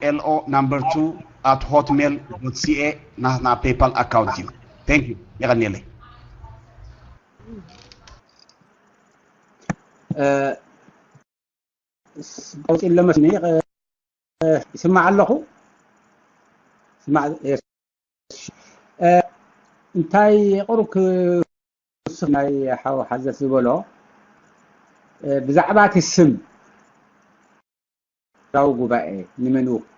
L O number two at hotmail dot C A ናትና ፔይፓል ኣካውንት እዩ። Thank you። የቐንየለይ። ቀውጢ ኣለመስኒ ይስማዕ ኣለኹ። እንታይ ቁሩብ ክውስኽ ናይ ሓው ሓዘት ዝበሎ ብዛዕባ እቲ ስም ሃገራዊ ጉባኤ ንመን ይውክል?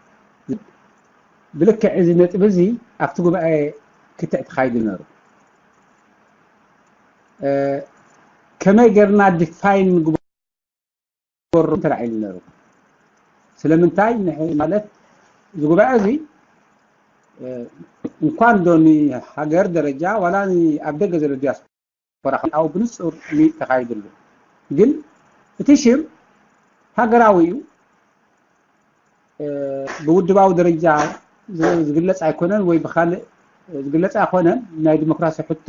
ብልክዕ እዚ ነጥቢ እዚ ኣብቲ ጉባኤ ክትዕ ተኻይዱ ነሩ። ከመይ ጌርና ዲፋይን ንግበሩ ተላዒሉ ነሩ። ስለምንታይ ማለት እዚ ጉባኤ እዚ እንኳን ዶ ንሃገር ደረጃ ዋላ ኣብ ደገ ዘሎ ዲያስፖራ ብንጹር ተኻይድሉ። ግን እቲ ሽም ሃገራዊ እዩ። ብውድባዊ ደረጃ ዝግለጽ ኣይኮነን ወይ ብካልእ ዝግለጽ ኣይኮነን። ናይ ዲሞክራሲ ሕቶ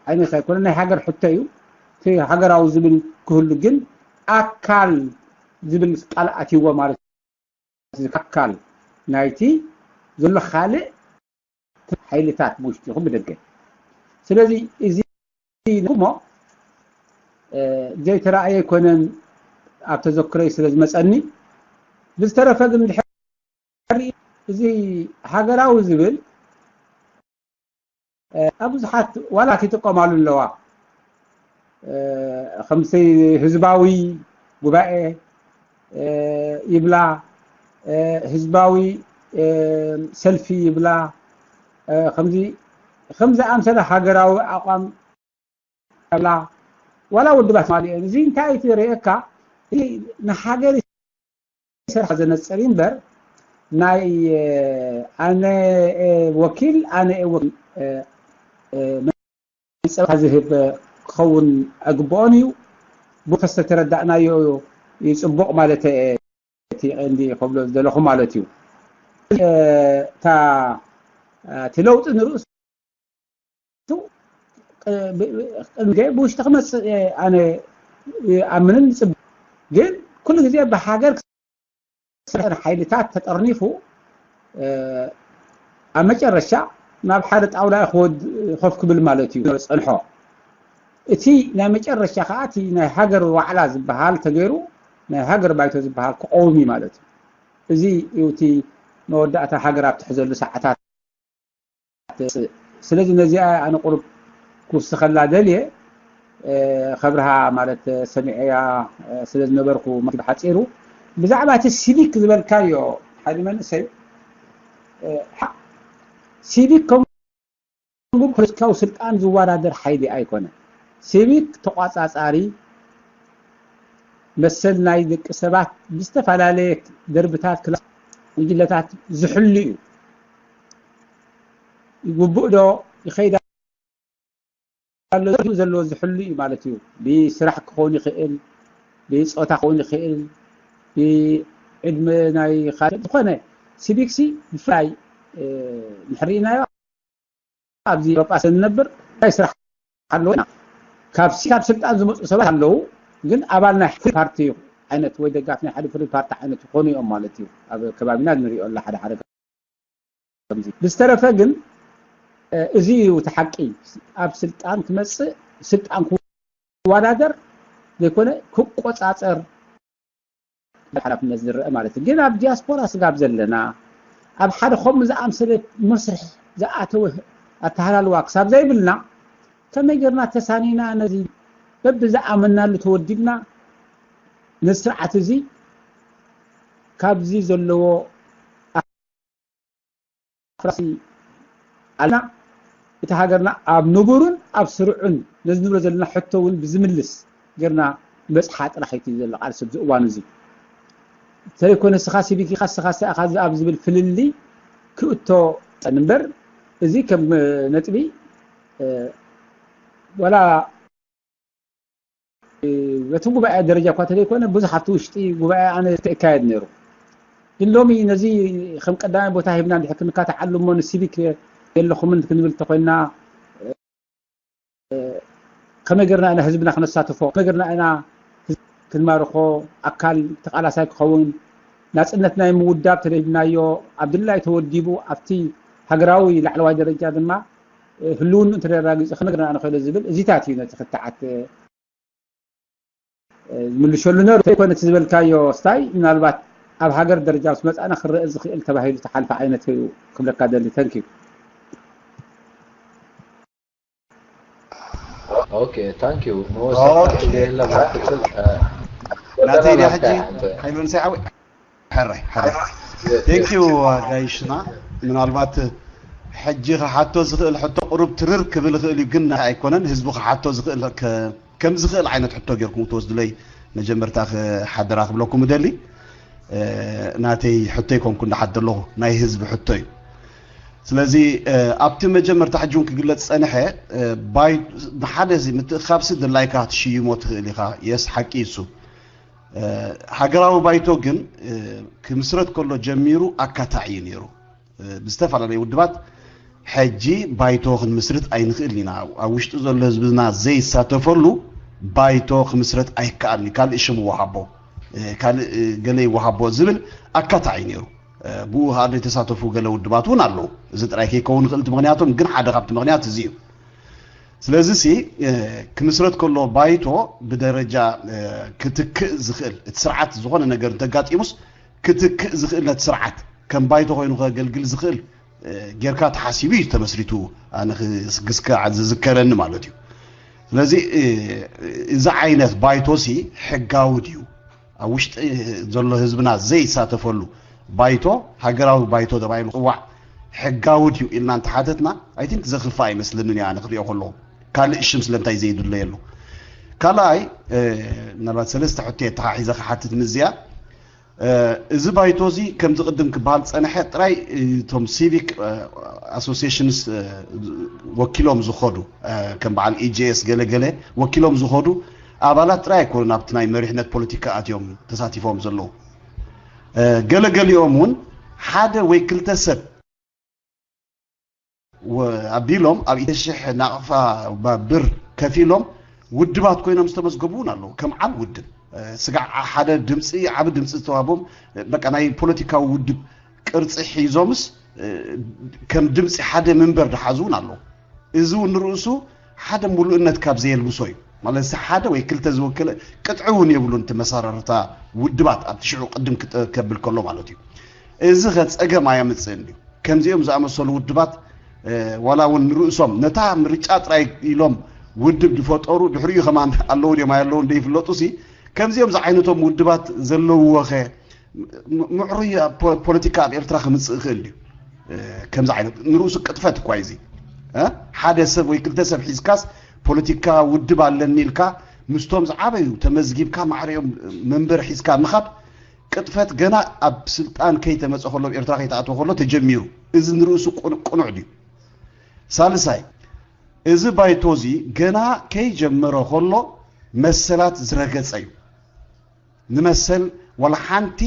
ዓይነት ኣይኮነን፣ ናይ ሃገር ሕቶ እዩ። እቲ ሃገራዊ ዝብል ክህሉ ግን ኣካል ዝብል ቃል ኣትይዎ ማለት እዩ። ኣካል ናይቲ ዘሎ ካልእ ሓይልታት ብውሽጢ ይኹን ብደገ። ስለዚ እዚ እሞ ዘይተረኣየ ኣይኮነን ኣብ ተዘክሮይ ስለ ዝመፀኒ። ብዝተረፈ ግን ድሕሪ እዚ ሃገራዊ ዝብል ኣብ ብዙሓት ዋላት ይጥቀማሉ ኣለዋ። ከምዚ ህዝባዊ ጉባኤ ይብላ፣ ህዝባዊ ሰልፊ ይብላ፣ ከምዚ ከም ዝኣምሰለ ሃገራዊ ኣቋም ይብላ። ዋላ ውድባት ማሊኦም እዚ እንታይ ትርእየካ ንሃገር ይሰርሓ ዘነፅር እምበር ናይ ኣነ ወኪል ኣነ ወኪል መፀባበቂ ዝህብ ክኸውን ኣይግብኦን እዩ። ብፈሰ ተረዳእናዮ እዩ ፅቡቕ ማለት እቲ ቀንዲ ከብሎ ዝደለኹ ማለት እዩ። እታ እቲ ለውጢ ንርእሱ ብውሽጢ ክመፅእ ኣነ ኣምንን ፅቡቕ ግን ኩሉ ግዜ ብሃገር ክሰርሐን ሓይልታት ተጠርኒፉ ኣብ መጨረሻ ናብ ሓደ ጣውላ ኮፍ ክብል ማለት እዩ ጸንሖ። እቲ ናይ መጨረሻ ከዓ እቲ ናይ ሃገር ዋዕላ ዝበሃል ተገይሩ ናይ ሃገር ባይቶ ዝበሃል ክቐውም እዩ ማለት እዩ። እዚ እዩ እቲ መወዳእታ ሃገር ኣብ ትሕዘሉ ሰዓታት። ስለዚ ነዚኣ ኣነ ቁሩብ ክውስኸላ ደልየ ከብርሃ ማለት ሰሚዐያ ስለ ዝነበርኩ ብሓፂሩ ብዛዕባ እቲ ሲቪክ ዝበልካዮ ሓደ መንእሰይ ሲቪክ ከም ፖለቲካዊ ስልጣን ዝወዳደር ሓይሊ ኣይኮነን። ሲቪክ ተቋፃፃሪ መሰል ናይ ደቂ ሰባት ብዝተፈላለየ ደርብታት ክላ ጉጅለታት ዝሕሉ እዩ። ይግቡእ ዶ ይኸይድ ኣሎ ዘለዎ ዝሕሉ እዩ ማለት እዩ። ብስራሕ ክኸውን ይኽእል፣ ብፆታ ክኸውን ይኽእል፣ ብዕድመ ናይ ካልእ ዝኾነ ሲቪክሲ ብፍላይ ንሕርኢናዮ ኣብዚ ኤውሮጳ ስለ ንነብር ናይ ስራሕ ኣለዎ ኢና። ካብ ካብ ስልጣን ዝመፁ ሰባት ኣለዉ፣ ግን ኣባል ናይ ሓደ ፓርቲ ዓይነት ወይ ደጋፊ ናይ ሓደ ፍሪ ፓርቲ ዓይነት ይኾኑ እዮም ማለት እዩ። ኣብ ከባቢና ንሪኦ ኣላ ሓደ ሓደ ከምዚ። ብዝተረፈ ግን እዚ እዩ እቲ ሓቂ። ኣብ ስልጣን ክመፅእ ስልጣን ክወዳደር ዘይኮነ ክቆፃፀር ሓላፍነት ዝረአ ማለት እዩ። ግን ኣብ ዲያስፖራ ስጋብ ዘለና ኣብ ሓደ ከምኡ ዝኣምሰለ መስርሕ ዝኣተወ ኣተሃላልዋ ክሳብ ዘይብልና ከመይ ጌርና ተሳኒና ነዚ በብዝኣመናሉ ተወዲብና ነዚ ስርዓት እዚ ካብዚ ዘለዎ ኣፍራሲ ኣልና እቲ ሃገርና ኣብ ንቡሩን ኣብ ስሩዑን ነዚ ንብሎ ዘለና ሕቶ እውን ብዝምልስ ጌርና በፅሓ ጥራሕ እዩ ዘሎ ቃልሲ ኣብዚ እዋን እዚ። እንተዘይኮነ ንስኻ ሲቪክ ኢኻ ንስኻ እንታይ ኢኻ ኣብ ዝብል ፍልልይ ክእቶ እምበር እዚ ከም ነጥቢ ዋላ በቲ ጉባኤ ደረጃ እኳ ተዘይኮነ ብዙሕ ኣብቲ ውሽጢ ጉባኤ ኣነ ክካየድ ነይሩ። ግን ሎሚ ነዚ ከም ቀዳማይ ቦታ ሂብና እንድሕር ክንካትዓሉ እሞ ንሲቪክ የለኹምን ክንብል እንተኮይንና ከመይ ጌርና ኢና ህዝብና ክነሳትፎ? ከመይ ጌርና ኢና ህዝቢ ክንማርኾ? ኣካል ተቓላሳይ ክኸውን ናፅነት ናይ ምውዳብ ተደሊናዮ ኣብ ድላይ ተወዲቡ ኣብቲ ሃገራዊ ላዕለዋይ ደረጃ ድማ ህልውኑ እንተደራጊፁ ከመይ ክረኣ ንኽእሎ ዝብል እዚታት እዩ ነቲ ክትዓት ዝምልሸሉ ነሩ። እንተይኮነ እቲ ዝበልካዮ ስታይ ምናልባት ኣብ ሃገር ደረጃ ምስ መፃና ክረአ ዝኽእል ተባሂሉ ተሓልፈ ዓይነት እዩ ክብለካ ደሊ። ተንኪዩ። ኦኬ ታንክ ዩ ኦኬ ናተይ ድያ ሕጂ ሓይሉ ንሳይ ዓዊ ሕራይ ሕራይ thank you ጋይሽና ምናልባት ሕጂ ክሓቶ ዝኽእል ሕቶ ቁሩብ ትርር ክብል ይኽእል እዩ ግን ኣይኮነን ህዝቡ ክሓቶ ዝኽእል ከም ዝኽእል ዓይነት ሕቶ ጌርኩም ትወስድለይ መጀመርታ ሓደራ ክብለኩም እደሊ ናተይ ሕቶ ይኮንኩ እንዳሓት ዘለኹ ናይ ህዝቢ ሕቶ እዩ ስለዚ ኣብቲ መጀመርታ ሕጂ እውን ክግለፅ ፀንሐ ንሓደ ምትእኻብሲ ድላይካ ክትሽይሞ ትኽእል ኢኻ የስ ሓቂ እሱ ሃገራዊ ባይቶ ግን ክምስረት ከሎ ጀሚሩ ኣካታዒ እዩ ነይሩ ብዝተፈላለዩ ውድባት ሕጂ ባይቶ ክንምስርት ኣይንኽእል ኢና ኣብ ውሽጢ ዘሎ ህዝብና ዘይሳተፈሉ ባይቶ ክምስረት ኣይከኣልን ካልእ ሽም ይወሃቦ ካልእ ገለ ይወሃቦ ዝብል ኣካታዒ ነይሩ ብኡ ከዓ ዘይተሳተፉ ገለ ውድባት እውን ኣለዉ እዚ ጥራይ ከይከውን ይኽእል እቲ ምክንያቶም ግን ሓደ ካብቲ ምክንያት እዚ እዩ ስለዚ ሲ ክምስረት ከሎ ባይቶ ብደረጃ ክትክእ ዝኽእል እቲ ስርዓት ዝኾነ ነገር እንተጋጢሙስ ክትክእ ዝኽእል ነቲ ስርዓት ከም ባይቶ ኮይኑ ከገልግል ዝኽእል ጌርካ ተሓሲቡ እዩ ተመስሪቱ ኣነ ክስግስካ ዝዝከረኒ ማለት እዩ ስለዚ እዚ ዓይነት ባይቶ ሲ ሕጋዊ ድዩ ኣብ ውሽጢ ዘሎ ህዝብና ዘይሳተፈሉ ባይቶ ሃገራዊ ባይቶ ተባሂሉ ክፅዋዕ ሕጋዊ ድዩ ኢልና እንተሓተትና ኣይቲንክ ዘኽፍእ ኣይመስለንን እያ ንክሪኦ ከለኹ ካልእ ሽም ስለምንታይ ዘይድለየሉ ካልኣይ ምናልባት ሰለስተ ሕቶ የተሓሒዘ ክሓትት ምዝያ እዚ ባይቶ እዚ ከምዚ ቅድም ክበሃል ዝፀንሐ ጥራይ እቶም ሲቪክ ኣሶሲሽንስ ወኪሎም ዝኸዱ ከም በዓል ኢጄስ ገለገለ ወኪሎም ዝኸዱ ኣባላት ጥራይ ኣይኮኑን ኣብቲ ናይ መሪሕነት ፖለቲካ ኣትዮም ተሳቲፎም ዘለዉ ገለገሊኦም እውን ሓደ ወይ ክልተ ሰብ ኣቢሎም ኣብ ኢተ ሽሕ ናቕፋ ብር ከፊሎም ውድባት ኮይኖም ዝተመዝገቡ እውን ኣለዉ ከም ዓብ ውድብ ስጋዕ ሓደ ድምፂ ዓብ ድምፂ ዝተዋቦም በቃ ናይ ፖለቲካዊ ውድብ ቅርፂ ሒዞምስ ከም ድምፂ ሓደ ምንበር ድሓዙ እውን ኣለዉ እዚ እውን ንርእሱ ሓደ ሙሉእነት ካብ ዘየልብሶ እዩ ማለት ሓደ ወይ ክልተ ዝወከለ ቅጥዒ እውን የብሉን እቲ መሰራርታ ውድባት ኣብቲ ሽዑ ቅድም ከብል ከሎ ማለት እዩ እዚ ከ ፀገም ኣየምፅእን ድዩ ከምዚኦም ዝኣመሰሉ ውድባት ዋላ እውን ንርእሶም ነታ ምርጫ ጥራይ ኢሎም ውድብ ዝፈጠሩ ድሕሪኡ ከማን ኣለዉ ድዮም ኣየለውን ደይፍለጡ ሲ ከምዚኦም ዝዓይነቶም ውድባት ዘለውዎ ኸ ምዕሩይ ፖለቲካ ኣብ ኤርትራ ክምፅእ ይኽእል ድዩ ከምዚ ዓይነት ንርእሱ ቅጥፈት እኳ እዚ ሓደ ሰብ ወይ ክልተ ሰብ ሒዝካስ ፖለቲካ ውድብ ኣለኒ ኢልካ ምስቶም ዝዓበዩ ተመዝጊብካ ማዕሪኦም መንበር ሒዝካ ምኻድ ቅጥፈት ገና ኣብ ስልጣን ከይተመፀ ከሎ ኤርትራ ከይተኣትወ ከሎ ተጀሚሩ እዚ ንርእሱ ቅኑዕ ድዩ ሳልሳይ እዚ ባይቶ እዚ ገና ከይጀመረ ከሎ መሰላት ዝረገፀ እዩ ንመሰል ዋላ ሓንቲ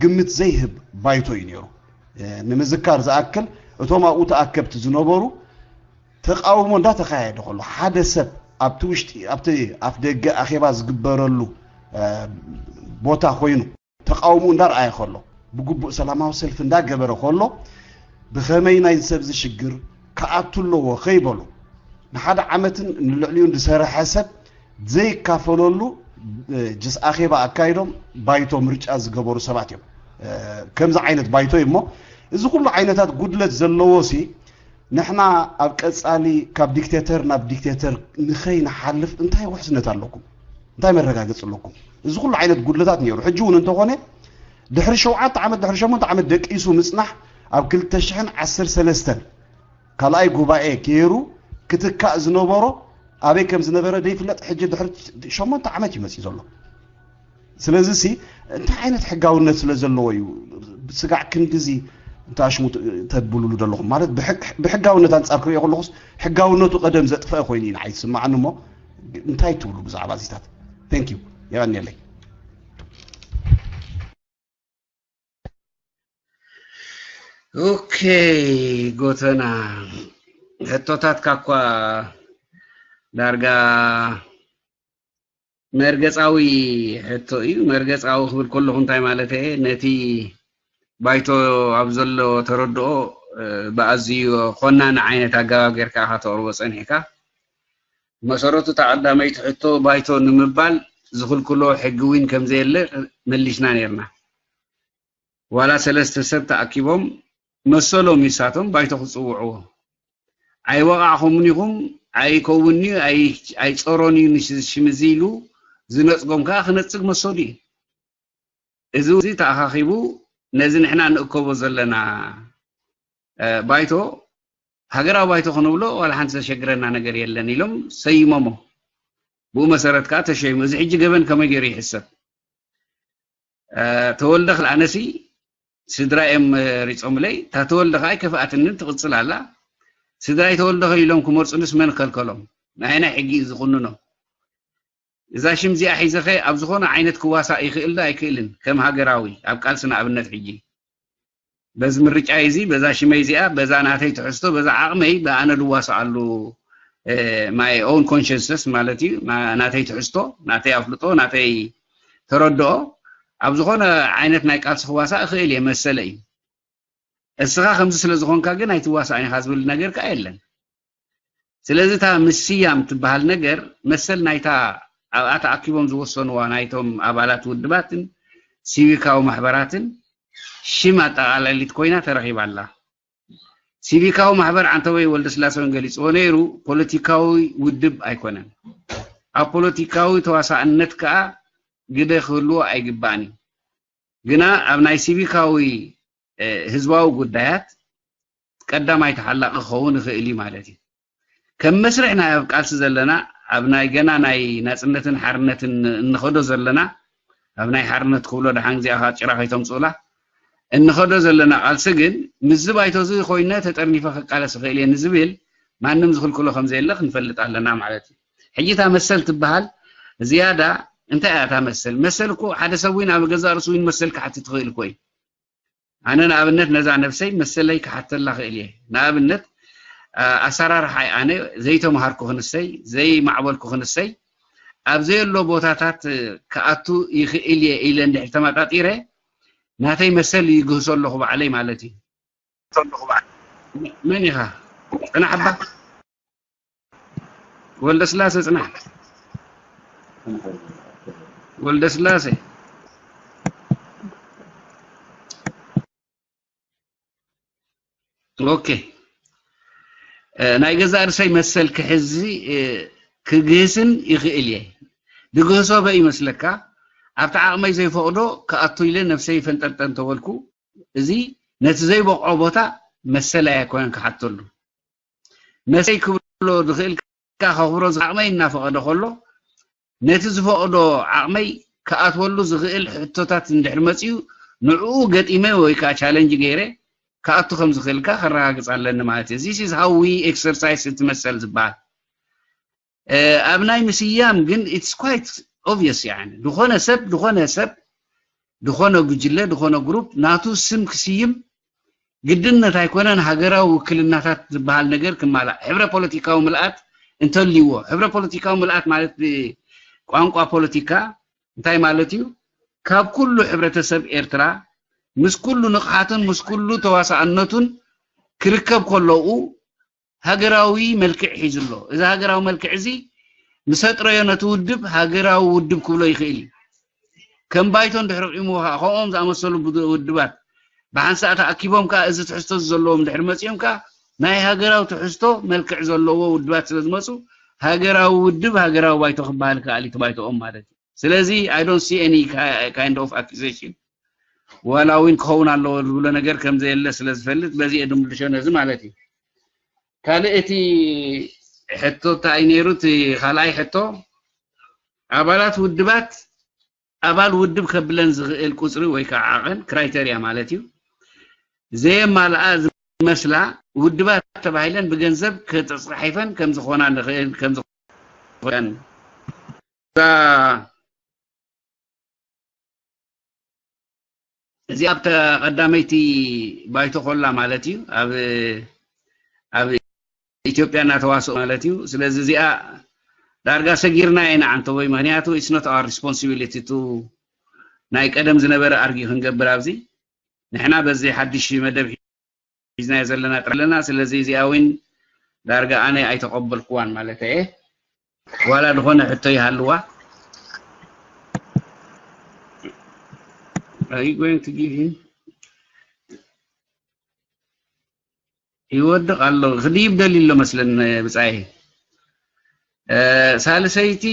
ግምት ዘይህብ ባይቶ እዩ ነይሩ ንምዝካር ዝኣክል እቶም ኣብኡ ተኣከብቲ ዝነበሩ ተቃውሞ እንዳተካየደ ከሎ ሓደ ሰብ ኣብቲ ውሽጢ ኣብቲ ኣፍ ደገ ኣኼባ ዝግበረሉ ቦታ ኮይኑ ተቃውሞ እንዳርኣየ ከሎ ብግቡእ ሰላማዊ ሰልፊ እንዳገበረ ከሎ ብኸመይ ናይዚ ሰብዚ ሽግር ክኣቱ ኣለዎ ከይበሉ ንሓደ ዓመትን ንልዕሊኡ ዝሰርሐ ሰብ ዘይካፈለሉ ጅስ ኣኼባ ኣካይዶም ባይቶ ምርጫ ዝገበሩ ሰባት እዮም ከምዚ ዓይነት ባይቶ እዩ እሞ እዚ ኩሉ ዓይነታት ጉድለት ዘለዎ ሲ ንሕና ኣብ ቀጻሊ ካብ ዲክቴተር ናብ ዲክቴተር ንኸይንሓልፍ እንታይ ውሕስነት ኣለኩም እንታይ መረጋገጽ ኣለኩም እዚ ኩሉ ዓይነት ጉድለታት ነይሩ ሕጂ እውን እንተኾነ ድሕሪ ሸውዓተ ዓመት ድሕሪ ሸሞንተ ዓመት ደቂሱ ምጽናሕ ኣብ ክልተ ሽሕን ዓሰርተ ሰለስተን ካልኣይ ጉባኤ ገይሩ ክትካእ ዝነበሮ ኣበይ ከም ዝነበረ ዘይፍለጥ ሕጂ ድሕሪ ሸሞንተ ዓመት እዩ መፅዩ ዘሎ ስለዚ ሲ እንታይ ዓይነት ሕጋውነት ስለ ዘለዎ እዩ ስጋዕ ክንድዚ እንታሽሙ ተብሉሉ ዘለኹም ማለት ብሕጋውነት ኣንፃር ክሪኦ ከለኹስ ሕጋውነቱ ቀደም ዘጥፈአ ኮይኑ እዩ ንዓይ ዝስማዓኒ እሞ እንታይ ትብሉ ብዛዕባ እዚታት thank you የቐንየለይ ኦኬ ጎተና ሕቶታትካ እኳ ዳርጋ መርገጻዊ ሕቶ እዩ። መርገጻዊ ክብል ከለኹ እንታይ ማለት እየ? ነቲ ባይቶ ኣብ ዘሎ ተረድኦ፣ እ፣ ብኣዝዩ ኮናኒ ዓይነት ኣገባብ ጌርካ ኢኻ ተቕርቦ ጸኒሕካ። መሰረቱ እታ ቀዳመይቲ ሕቶ ባይቶ ንምባል ዝኽልክሎ ሕጊ እውን ከም ዘየለ መሊስና ኔርና። ዋላ ሰለስተ ሰብ ተኣኪቦም መሰሎም ይሳቶም ባይቶ ክጽውዕዎ። ኣይወቓዕኹምን ኢኹም፣ ኣይከውን'ዩ፣ ኣይ-፣ ኣይጸሮን እዩ ንሽ-፣ ሽም እዚ ኢሉ ዝነጽጎም ከኣ ክነጽግ መሰሉ እዩ። እዚ፣ እዚ ተኣኻኺቡ ነዚ ንሕና ንእከቦ ዘለና፣ እ፣ ባይቶ ሃገራዊ ባይቶ ክንብሎ ዋላ ሓንቲ ዘሸግረና ነገር የለን ኢሎም ሰይሞሞ። ብኡ መሰረት ከኣ ተሸይሙ። እዚ ሕጂ ገበን ከመይ ገይሩ ይሕሰብ? እ፣ ተወልደ ክልኣነሲ ስድራ እዮም መሪጾምለይ። እታ ተወልደ ከኣ ኣይከፍኣትንን ትቕጽል ኣላ። ስድራይ ተወልደ ከ ኢሎም ክመርጹንስ መን ከልከሎም? ናይ ናይ ሕጊ እዩ ዝኹንኖም። እዛ ሽም እዚኣ ሒዘኸ ኣብ ዝኾነ ዓይነት ክዋሳእ ይኽእል ዶ ኣይክእልን? ከም ሃገራዊ ኣብ ቃልሲ ንኣብነት ሕጂ በዚ ምርጫይ እዚ፣ በዛ ሽመይ እዚኣ፣ በዛ ናተይ ትሕዝቶ፣ በዛ ዓቕመይ፣ ብኣነ ዝዋሳኣሉ፣ እ፣ my own consciousness ማለት እዩ። ና-፣ ናተይ ትሕዝቶ፣ ናተይ ኣፍልጦ፣ ናተይ ተረድኦ፣ ኣብ ዝኾነ ዓይነት ናይ ቃልሲ ክዋሳእ እኽእል እየ፣ መሰለ እዩ። እስኻ ከምዚ ስለ ዝኾንካ ግን ኣይትዋሳእን ኢኻ ዝብል ነገር ከኣ የለን። ስለዚ እታ ምስያም ትበሃል ነገር መሰል ናይታ ኣብኣ ተኣኪቦም ዝወሰንዋ ናይቶም ኣባላት ውድባትን ሲቪካዊ ማሕበራትን ሽም ኣጠቓላሊት ኮይና ተረኺባ ኣላ። ሲቪካዊ ማሕበር ዓንተቦይ ወልደስላሰ እውን ገሊጽዎ ነይሩ፣ ፖለቲካዊ ውድብ ኣይኮነን። ኣብ ፖለቲካዊ ተዋሳእነት ከኣ ግደ ክህልዎ ኣይግባእን እዩ። ግና ኣብ ናይ ሲቪካዊ፣ እ፣ ህዝባዊ ጉዳያት ቀዳማይ ተሓላቒ ክኸውን ይኽእል እዩ ማለት እዩ። ከም መስርሕ ናይ ኣብ ቃልሲ ዘለና፣ ኣብ ናይ ገና ናይ ናጽነትን ሓርነትን እንኸዶ ዘለና፣ ኣብ ናይ ሓርነት ክብሎ ደሓን እዚኣ ኸኣ ጭራ ከይተምጽኡላ፣ እንኸዶ ዘለና ቃልሲ ግን ምስዚ ባይቶ እዚ ኮይነ ተጠርኒፈ ክቃለስ እኽእል እየ ንዝብል ማንም ዝኽልክሎ ከም ዘየለ ክንፈልጥ ኣለና ማለት እዩ። ሕጂ እታ መሰል ትበሃል ዝያዳ እንታይ እያ እታ መሰል? መሰል እኮ ሓደ ሰብ እውን ኣብ ገዛእ ርእሱ እውን መሰል ክሓትት ይኽእል እኮ እዩ። ኣነ ንኣብነት ነዛ ነብሰይ መሰለይ ክሓተላ ክእል እየ። ንኣብነት፣ ኣ-፣ ኣሰራርሓይ ኣነ ዘይተምሃርኩ ክንሰይ፣ ዘይማዕበልኩ ክንሰይ፣ ኣብ ዘየሎ ቦታታት ክኣቱ ይኽእል እየ ኢለ እንድሕር ተመጣጢረ፣ ናተይ መሰል ይግህሶ ኣለኹ ባዕለይ ማለት እዩ። መን ኢኻ? ጽናሕ እባ። ወልደስላሴ ጽናሕ። ወልደስላሴ። ኦኬ። እ፣ ናይ ገዛእ ርእሰይ መሰል ክሕዚ፣ እ፣ ክግህስን ይኽእል እየ። ድግህሶ በይ ይመስለካ? ኣብቲ ዓቕመይ ዘይፈቕዶ ክኣቱ ኢለ ነብሰይ ፈንጠርጠር እንተበልኩ፣ እዚ ነቲ ዘይበቕዖ ቦታ መሰል ኣይኮነን ክሓተሉ። መሰይ ክብሎ ዝኽእል ከ ከኽብሮ ዓቕመይ እናፈቐደ ከሎ፣ ነቲ ዝፈቕዶ ዓቕመይ ክኣትወሉ ዝኽእል ሕቶታት እንድሕር መጺኡ፣ ንዕኡ ገጢመ ወይ ከኣ ቻለንጅ ገይረ ክኣቱ ከም ዝኽእል ከኣ ከረጋግጽ ኣለኒ ማለት እዩ። This is how we exercise እቲ መሰል ዝበሃል። እ፣ ኣብ ናይ ምስያም ግን it's quite obvious፣ ያኒ፣ ዝኾነ ሰብ፣ ዝኾነ ሰብ፣ ዝኾነ ጉጅለ፣ ዝኾነ ግሩፕ ናቱ ስም ክስይም ግድነት ኣይኮነን። ሃገራዊ ውክልናታት ዝበሃል ነገር ክማላእ፣ ሕብረ ፖለቲካዊ ምልኣት እንተልይዎ፣ ሕብረ ፖለቲካዊ ምልኣት ማለት ብቋንቋ ፖለቲካ እንታይ ማለት እዩ? ካብ ኩሉ ሕብረተሰብ ኤርትራ ምስ ኩሉ ንቕሓቱን ምስ ኩሉ ተዋሳእነቱን ክርከብ ከለኡ ሃገራዊ መልክዕ ሒዙ ኣሎ። እዚ ሃገራዊ መልክዕ እዚ ምስ ኣጥረዮ ነቲ ውድብ ሃገራዊ ውድብ ክብሎ ይኽእል እዩ። ከም ባይቶ እንድሕር ቂምዎ ከኣ፣ ከምኦም ዝኣመሰሉ ብድ-፣ ውድባት ብሓንሳእ ተኣኪቦም ከኣ፣ እዚ ትሕዝቶ እዚ ዘለዎም እንድሕር መጺኦም ከኣ፣ ናይ ሃገራዊ ትሕዝቶ መልክዕ ዘለዎ ውድባት ስለ ዝመጹ፣ ሃገራዊ ውድብ፣ ሃገራዊ ባይቶ ክበሃል ይከኣል እዩ፣ እቲ ባይቶኦም ማለት እዩ። ስለዚ፣ I don't see any ki-, kind of accusation። ዋላ እውን ክኸውን ኣለዎ ዝብሎ ነገር ከም ዘየለ ስለ ዝፈልጥ፣ በዚ እየ ድምልሾ ነዚ ማለት እዩ። ካልእ እቲ ሕቶ እንታይ እዩ ነይሩ? እቲ ካልኣይ ሕቶ፣ ኣባላት ውድባት፣ ኣባል ውድብ ከብለን ዝኽእል ቁጽሪ ወይ ከዓ ዓቐን፣ ክራይተርያ ማለት እዩ፣ ዘየማልኣ ዝመስላ ውድባት ተባሂለን ብገንዘብ ከተጻሒፈን ከም ዝኾና ንኽእል፣ ከም ዝኾን። እዛ፣ እዚ ኣብ ተ-፣ ቀዳመይቲ ባይቶ ኮላ ማለት እዩ፣ ኣብ፣ ኣብ ኢትዮጵያ እናተዋስኡ ማለት እዩ። ስለዚ እዚኣ ዳርጋ ሰጊርና ኢና ዓንተቦይ። ምክንያቱ it's not our responsibility to ናይ ቀደም ዝነበረ ኣርጊ ክንገብር ኣብዚ። ንሕና በዚ ሓድሽ መደብ ሒዝናዮ ዘለና ጥራሕ ኣለና። ስለዚ እዚኣ እውን ዳርጋ ኣነ ኣይተቐበልኩዋን ማለት እየ። ዋላ ዝኾነ ሕቶ ይሃልዋ። Are you going to give him? ይወድቕ ኣሎ። ክድይብ ደልዩ ኣሎ መስለን ብጻይ። ሳልሰይቲ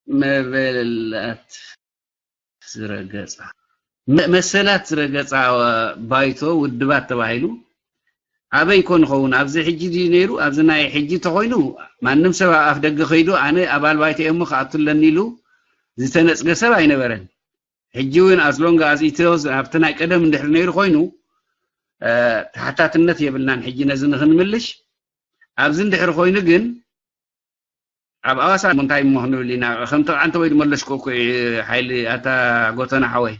መበላት ዝረገጻ መሰላት ዝረገጻ ባይቶ ውድባት ተባሂሉ ኣበይ ኮን ይኸውን? ኣብዚ ሕጂ ድዩ ነይሩ? ኣብዚ ናይ ሕጂ ተኾይኑ ማንም ሰብ ኣብ ኣፍ ደገ ከይዱ ኣነ ኣባል ባይቶ እየ እሞ ክኣቱ ኣለኒ ኢሉ ዝተነጽገ ሰብ ኣይነበረን። ሕጂ እውን ኣዝሎንግ ኣዝኢተዮ ኣብቲ ናይ ቀደም እንድሕር ነይሩ ኮይኑ ተሓታትነት የብልናን። ሕጂ ነዚ ንክንምልሽ ኣብዚ እንድሕር ኮይኑ ግን ኣብ ኣዋሳ እንታይ እሞ ክንብል ኢና? ከም ተቃዓንተ ወይ ድመለሽኮ እኮ ሓይሊ ኣታ ጎተና ሓወይ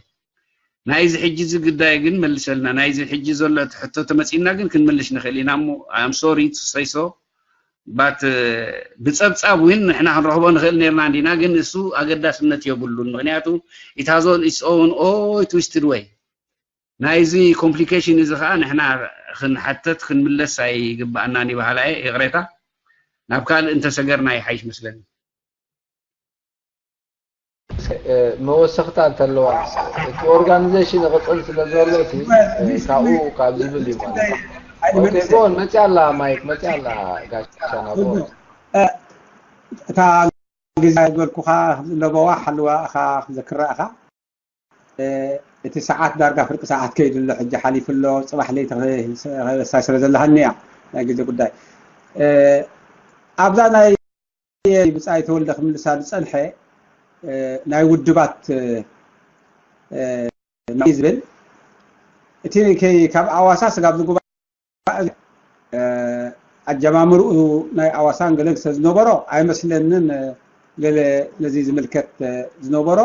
ናይዚ ሕጂ እዚ ግዳይ ግን መልሰልና። ናይዚ ሕጂ ዘሎ እቲ ሕቶ ተመፂና ግን ክንምልሽ ንኽእል ኢና እሞ I'm sorry to say so but ብፀብፃብ እውን ንሕና ክንረኽቦ ንኽእል ነርና እንዲና፣ ግን እሱ ኣገዳስነት የብሉን። ምክንያቱ it has on its own all twisted way ናይዚ complication እዚ ከዓ ንሕና ክንሓተት ክንምለስ ኣይግባኣናን ይበሃላ እየ። ይቕሬታ ናብ ካልእ እንተሰገርና ይሓይሽ መስለኒ። መወሰኽታ እንተለዋ እቲ organization ይቕፅል ስለ ዘሎ እቲ ካብኡ ካብ ዝብል እዩ ማለት እዩ። ኦኬ ጎን መፅያ ኣላ ማይክ መፅያ ኣላ ጋሻና ጎን እታ ግዜ ዝበልኩኻ ለበዋ ሓለዋ እኻ ክዘክራ እኻ እቲ ሰዓት ዳርጋ ፍርቂ ሰዓት ከይዱ ኣሎ ሕጂ ሓሊፉ ኣሎ ፅባሕ ለይቲ ክበሳይ ስለ ዘለሃኒ እያ ናይ ግዜ ጉዳይ ኣብዛ ናይ ብፃይ ተወልደ ክምልሳ ዝፀንሐ ናይ ውድባት ዝብል እቲ ካብ ኣዋሳ ስጋብ ዝጉባእ ኣጀማምርኡ ናይ ኣዋሳን ገለን ስለ ዝነበሮ ኣይመስለንን ገለ ነዚ ዝምልከት ዝነበሮ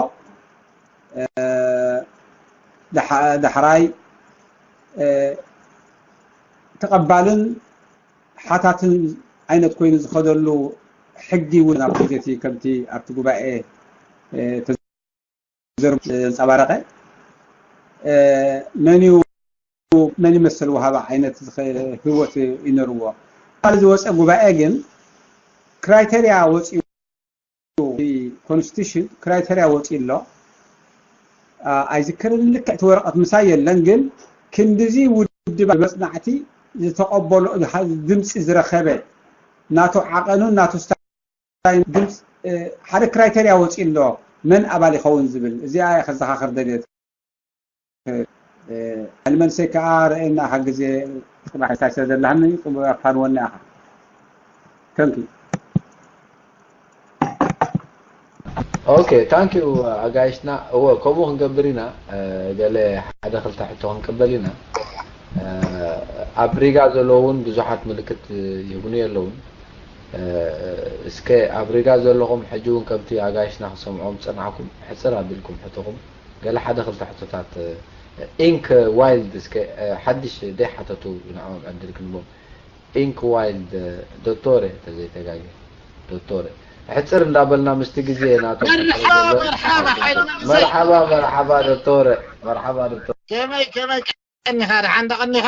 ዳሕራይ ተቐባልን ሓታትን ዓይነት ኮይኑ ዝኸደሉ ሕጊ እውን ኣብ ግዜቲ ከምቲ ኣብቲ ጉባኤ ተዘንፀባረቐ መን እዩ መን ይመስል ወሃቢ ዓይነት ህይወት ይነርዎ ዝወፀ ጉባኤ ግን criteria ወፂኡ constitution criteria ወፂኡ ኣሎ ኣይዝክርን ልክዕቲ ወረቐት ምሳይ የለን ግን ክንድዚ ውድብ መፅናዕቲ ዝተቐበሎ ድምፂ ዝረኸበ ናቱ ዓቐኑን ናቱ ድምፂ ሓደ criteria ወፂኡ ኣሎ መን ኣባል ይኸውን ዝብል እዚኣ ከዘኻኽር ደልየ ኣልመንሰይ ከዓ ረእና ካብ ግዜ ፅባሕ እንታይ ስለ ዘለሃኒ ኣፋንወና ኢኻ thank you okay thank you ኣጋይሽና እወ ከምኡ ክንገብር ኢና ገለ ሓደ ክልተ ሕቶ ክንቅበል ኢና ኣብ ሪጋ ዘለዉ እውን ብዙሓት ምልክት ይህቡኒ ኣለውን እስከ ኣብ ሪጋ ዘለኹም ሕጂ እውን ከምቲ ኣጋይሽና ክሰምዖም ዝፀናሕኩም ሕፅር ኣቢልኩም ሕቶኹም ገለ ሓደ ክልተ ሕቶታት ኢንክ ዋይልድ እስከ ሓድሽ ደይ ሓተቱ ንዕኦም ዕድል ክንቦም ኢንክ ዋይልድ ዶቶረ ተዘይተጋገ ዶቶረ ሕፅር እንዳበልና ምስቲ ግዜ ናቶ መርሓባ መርሓባ ሓይሉ ንጉሰይ መርሓባ መርሓባ ዶቶረ መርሓባ ዶቶረ ከመይ ከመይ ቀኒኻ ደሓን ደቐኒኻ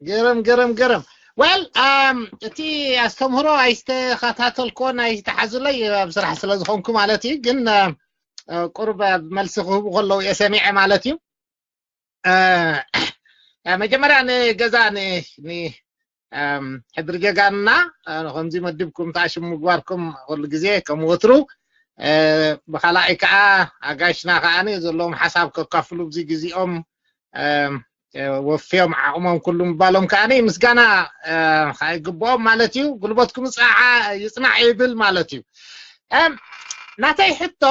ገረም ገረም ገረም well እቲ ኣስተምህሮ ኣይስተኸታተልኮን ኣይተሓዙለይ ኣብ ስራሕ ስለ ዝኾንኩ ማለት እዩ ግን ቁርብ ኣብ መልሲ ክህቡ ከለዉ እየ ሰሚዐ ማለት እዩ መጀመርያ ንገዛ ሕድሪ ጀጋንና ከምዚ መድብኩም ተኣሽም ምግባርኩም ኩሉ ግዜ ከም ወትሩ ብካልኣይ ከዓ ኣጋሽና ከዓ ዘለዎም ሓሳብ ከካፍሉ ብዚ ግዜኦም ወፍዮም ዓቕሞም ኩሉ ምባሎም ከዓ ምስጋና ይግብኦም ማለት እዩ። ጉልበትኩም ይፅናዕ ይብል ማለት እዩ። ናተይ ሕቶ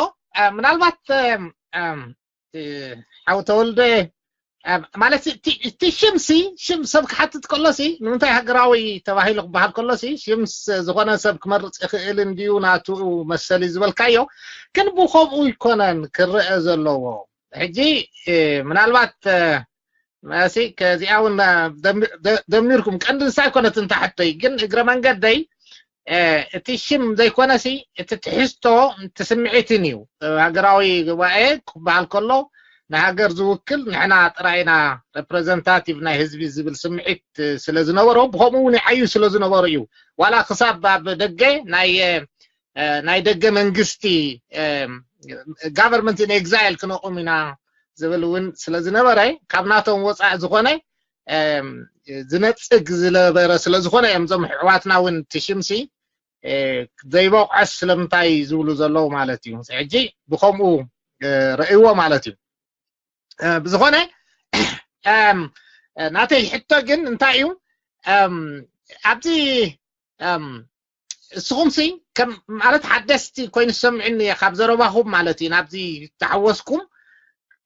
ምናልባት ሓው ተወልደ ማለት እቲ ሽምሲ ሽም ሰብ ክሓትት ከሎሲ ንምንታይ ሃገራዊ ተባሂሉ ክበሃል ከሎሲ ሽምስ ዝኾነ ሰብ ክመርፅ ይኽእል እንድዩ ናቱ መሰል እዩ ዝበልካዮ ግን ብከምኡ ይኮነን ክረአ ዘለዎ ሕጂ ምናልባት መሲ ከዚኣ እውን ደሚርኩም ቀንዲ ንሳ ኣይኮነትን ታሕተይ ግን እግረ መንገደይ እቲ ሽም ዘይኮነሲ እቲ ትሕዝቶ፣ እቲ ስምዒትን እዩ። ሃገራዊ ጉባኤ ክበሃል ከሎ ንሃገር ዝውክል፣ ንሕና ጥራይና ሬፕሬዘንታቲቭ ናይ ህዝቢ ዝብል ስምዒት ስለ ዝነበሮ፣ ብኸምኡ እውን ይዓዩ ስለ ዝነበሩ እዩ። ዋላ ክሳብ ኣብ ደገ ናይ ናይ ደገ መንግስቲ፣ ጋቨርንመንት ኢን ኤግዛይል ክነቑም ኢና ዝብል እውን ስለ ዝነበረ፣ ካብ ናቶም ወፃኢ ዝኾነ ዝነፅግ ዝነበረ ስለ ዝኾነ እዮም እዞም ኣሕዋትና እውን ትሽምሲ ዘይበቑዐስ ስለምንታይ ዝብሉ ዘለዉ ማለት እዩ። ሕጂ ብኸምኡ ረእይዎ ማለት እዩ። ብዝኾነ ናተይ ሕቶ ግን እንታይ እዩ? ኣብዚ እስኹምሲ ከም ማለት ሓደስቲ ኮይኑ ዝሰምዕኒ እየ ካብ ዘረባኹም ማለት እዩ። ናብዚ ተሓወስኩም።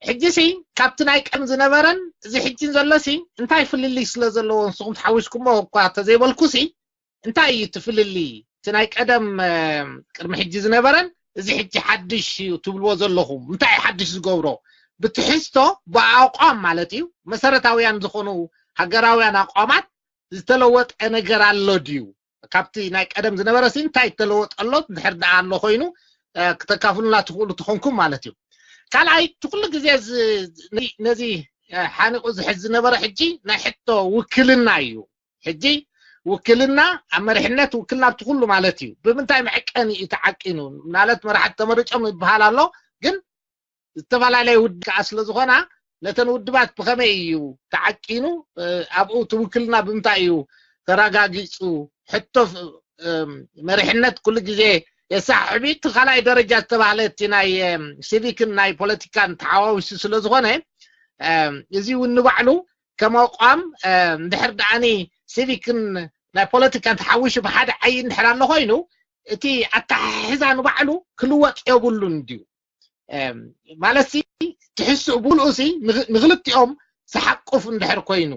ሕጂ ሲ ካብቲ ናይ ቀደም ዝነበረን እዚ ሕጂ ዘሎ ሲ እንታይ ፍልልይ ስለ ዘለዎ ንስኹም ተሓዊስኩሞ እኳ ተዘይበልኩ ሲ እንታይ እዩ እቲ ፍልልይ? እቲ ናይ ቀደም ቅድሚ ሕጂ ዝነበረን እዚ ሕጂ ሓድሽ እዩ ትብልዎ ዘለኹም እንታይ እዩ ሓድሽ ዝገብሮ? ብትሕዝቶ ብኣቋም ማለት እዩ መሰረታውያን ዝኾኑ ሃገራውያን ኣቋማት ዝተለወጠ ነገር ኣሎ ድዩ? ካብቲ ናይ ቀደም ዝነበረ ሲ እንታይ ተለወጠ ኣሎ? ድሕር ደኣ ኣሎ ኮይኑ ክተካፍሉና ትኽእሉ ትኾንኩም ማለት እዩ። ካልኣይ እቲ ኩሉ ግዜ ነዚ ሓኒቑ ዝሕዝ ዝነበረ ሕጂ ናይ ሕቶ ውክልና እዩ። ሕጂ ውክልና ኣብ መሪሕነት ውክልና ኣብቲ ኩሉ ማለት እዩ። ብምንታይ መዐቀኒ እዩ ተዓቂኑ? ማለት መራሕቲ ተመሪጾም ይበሃል ኣሎ፣ ግን ዝተፈላለየ ውድብ ከዓ ስለ ዝኾና ነተን ውድባት ብኸመይ እዩ ተዓቂኑ? ኣብኡ እቲ ውክልና ብምንታይ እዩ ተረጋጊፁ? ሕቶ መሪሕነት ኩሉ ግዜ የሳሕቢ። እቲ ካልኣይ ደረጃ ዝተባህለ እቲ ናይ ሲቪክን ናይ ፖለቲካን ተሓዋዊሱ ስለ ዝኾነ እዚ እውን ንባዕሉ ከም ኣቋም እንድሕር ደኣኒ ሲቪክን ናይ ፖለቲካን ተሓዊሹ ብሓደ ዓይ እንድሕር ኣሎ ኮይኑ እቲ ኣተሓሕዛ ንባዕሉ ክልወጥ የብሉን ድዩ? ማለት ሲ ትሕስኡ ብሉኡ ሲ ንክልቲኦም ዝሓቁፍ እንድሕር ኮይኑ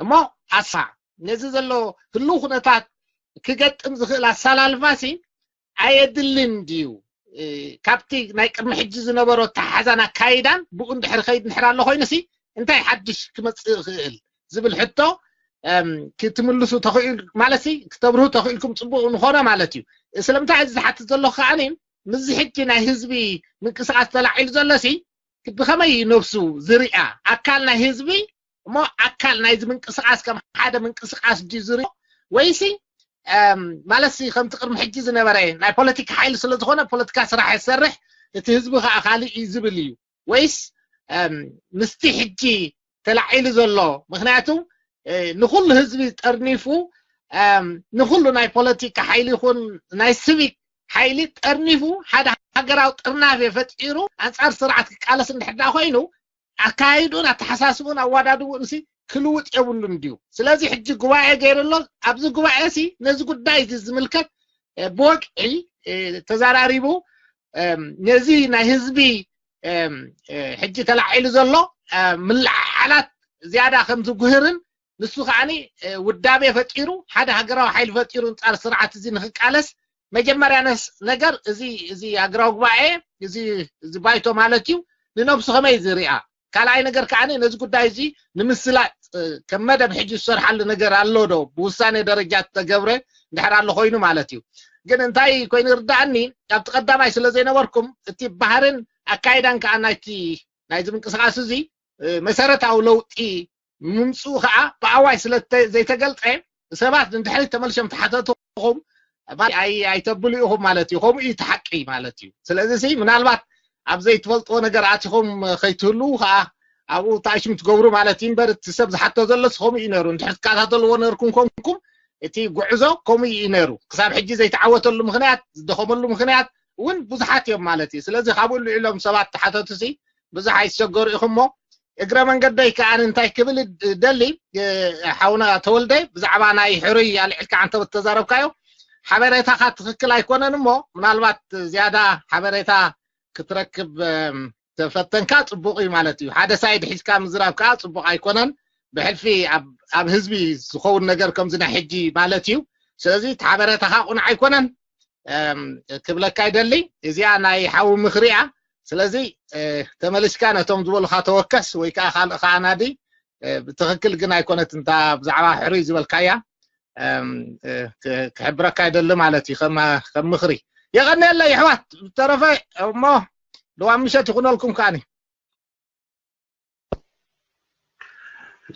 እሞ ኣሳ ነዚ ዘሎ ህልው ኩነታት ክገጥም ዝኽእል ኣሰላልፋ ሲ ኣየድልን ድዩ? ካብቲ ናይ ቅድሚ ሕጂ ዝነበሮ ኣተሓሕዛን ኣካይዳን ብኡ እንድሕር ኸይድ እንድሕር ኣሎ ኮይኑ ሲ እንታይ ሓድሽ ክመፅእ ይኽእል ዝብል ሕቶ ክትምልሱ ተኽኢል ማለት ሲ ክተብርሁ ተኽኢልኩም ፅቡቅ ምኾነ ማለት እዩ። ስለምንታይ እዚ ዝሓትት ዘለኹ ከዓኒ ምስዚ ሕጂ ናይ ህዝቢ ምንቅስቃስ ተላዒሉ ዘሎ ሲ ብኸመይ እዩ ነብሱ ዝሪኣ ኣካል ናይ ህዝቢ እሞ ኣካል ናይዚ ምንቅስቃስ ከም ሓደ ምንቅስቃስ ድዩ ዝሪኦ ወይሲ ማለት ሲ ከምቲ ቅድሚ ሕጂ ዝነበረ ናይ ፖለቲካ ሓይሊ ስለ ዝኾነ ፖለቲካ ስራሕ የሰርሕ እቲ ህዝቢ ከዓ ካልእ እዩ ዝብል እዩ ወይስ ምስቲ ሕጂ ተላዒሉ ዘሎ? ምክንያቱ ንኩሉ ህዝቢ ጠርኒፉ ንኩሉ ናይ ፖለቲካ ሓይሊ ይኹን ናይ ሲቪክ ሓይሊ ጠርኒፉ ሓደ ሃገራዊ ጥርናፍ ፈጢሩ ኣንፃር ስርዓት ክቃለስ እንድሕር ኮይኑ ኣካይዱን ኣተሓሳስቡን ኣዋዳድቡን ሲ ክልውጥ የብሉን ድዩ? ስለዚ ሕጂ ጉባኤ ገይሩ ኣሎ። ኣብዚ ጉባኤ ሲ ነዚ ጉዳይ እዚ ዝምልከት ብወግዒ ተዘራሪቡ ነዚ ናይ ህዝቢ ሕጂ ተላዒሉ ዘሎ ምልዓዓላት ዝያዳ ከም ዝጉህርን ንሱ ከዓኒ ውዳቤ ፈጢሩ ሓደ ሃገራዊ ሓይሊ ፈጢሩ ንፃር ስርዓት እዚ ንክቃለስ መጀመርያ ነገር እዚ እዚ ሃገራዊ ጉባኤ እዚ ባይቶ ማለት እዩ ንነብሱ ከመይ ዝሪኣ ካልኣይ ነገር ከዓኒ ነዚ ጉዳይ እዚ ንምስላጥ ከም መደብ ሕጂ ዝሰርሓሉ ነገር ኣሎ ዶ ብውሳኔ ደረጃ ተገብረ እንድሕር ኣሎ ኮይኑ ማለት እዩ ግን እንታይ ኮይኑ ይርዳእኒ ኣብቲ ቀዳማይ ስለ ዘይነበርኩም እቲ ባህርን ኣካይዳን ከዓ ናይቲ ናይዚ ምንቅስቃስ እዚ መሰረታዊ ለውጢ ምምፅኡ ከዓ ብኣዋይ ስለ ዘይተገልፀ ሰባት ንድሕሪት ተመልሶም ተሓተትኹም ኣይተብሉ ኢኹም ማለት እዩ ከምኡ እዩ ተሓቂ ማለት እዩ ስለዚ ምናልባት ኣብ ዘይትፈልጥዎ ነገር ኣቲኹም ከይትህልዉ ከዓ ኣብኡ ተኣሽም ትገብሩ ማለት እዩ እምበር እቲ ሰብ ዝሓቶ ዘሎ ከምኡ እዩ ነሩ እንድሕር ትከታተልዎ ነርኩም ኮንኩም እቲ ጉዕዞ ከምኡ እዩ ነሩ ክሳብ ሕጂ ዘይተዓወተሉ ምክንያት ዝደኸመሉ ምክንያት እውን ብዙሓት እዮም ማለት እዩ ስለዚ ካብኡ ልዕሎም ሰባት ተሓተቱ ሲ ብዙሕ ኣይትሸገሩ ኢኹሞ እግረ መንገደይ ከዓ እንታይ ክብል ደሊ ሓውና ተወልደ ብዛዕባ ናይ ሕሩይ ኣልዕልካ ዓንተ ተዛረብካዮ ሓበሬታካ ትክክል ኣይኮነን እሞ ምናልባት ዝያዳ ሓበሬታ ክትረክብ ተፈተንካ ፅቡቅ እዩ ማለት እዩ ሓደ ሳይድ ሒዝካ ምዝራብ ከዓ ፅቡቅ ኣይኮነን ብሕልፊ ኣብ ህዝቢ ዝኸውን ነገር ከምዚ ናይ ሕጂ ማለት እዩ ስለዚ እቲ ሓበሬታካ ቁኑዕ ኣይኮነን ክብለካ ይደሊ እዚኣ ናይ ሓዊ ምክሪ እያ ስለዚ ተመሊስካ ነቶም ዝበሉካ ተወከስ ወይ ከዓ ካልእ ከዓ ናዲ ብትክክል ግን ኣይኮነት እንታ ብዛዕባ ሕሩይ ዝበልካያ ክሕብረካ ይደሊ ማለት እዩ። ከም ምኽሪ የቐንየለይ ኣሕዋት። ብተረፈ እሞ ልዋም ምሸት ይኹነልኩም ከዓኒ።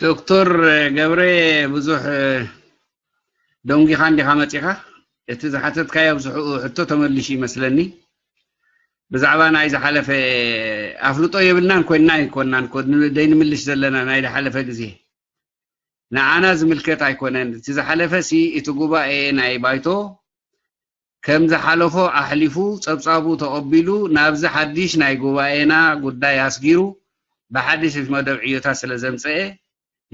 ዶክተር ገብረ፣ ብዙሕ ደንጊኻ እንዲኻ መፂኻ። እቲ ዝሓተትካዮ ብዙሕ ሕቶ ተመሊሹ ይመስለኒ። ብዛዕባ ናይ ዝሓለፈ ኣፍልጦ የብልናን ኮይንና ኣይኮንናን እኮ ዘይንምልሽ ዘለና ናይ ዝሓለፈ ግዜ። ንዓና ዝምልከት ኣይኮነን። እቲ ዝሓለፈ ሲ እቲ ጉባኤ ናይ ባይቶ ከም ዝሓለፎ ኣሕሊፉ ጸብጻቡ ተቐቢሉ ናብዚ ሓድሽ ናይ ጉባኤና ጉዳይ ኣስጊሩ ብሓድሽ መደብ ዕዮታት ስለ ዘምጸኤ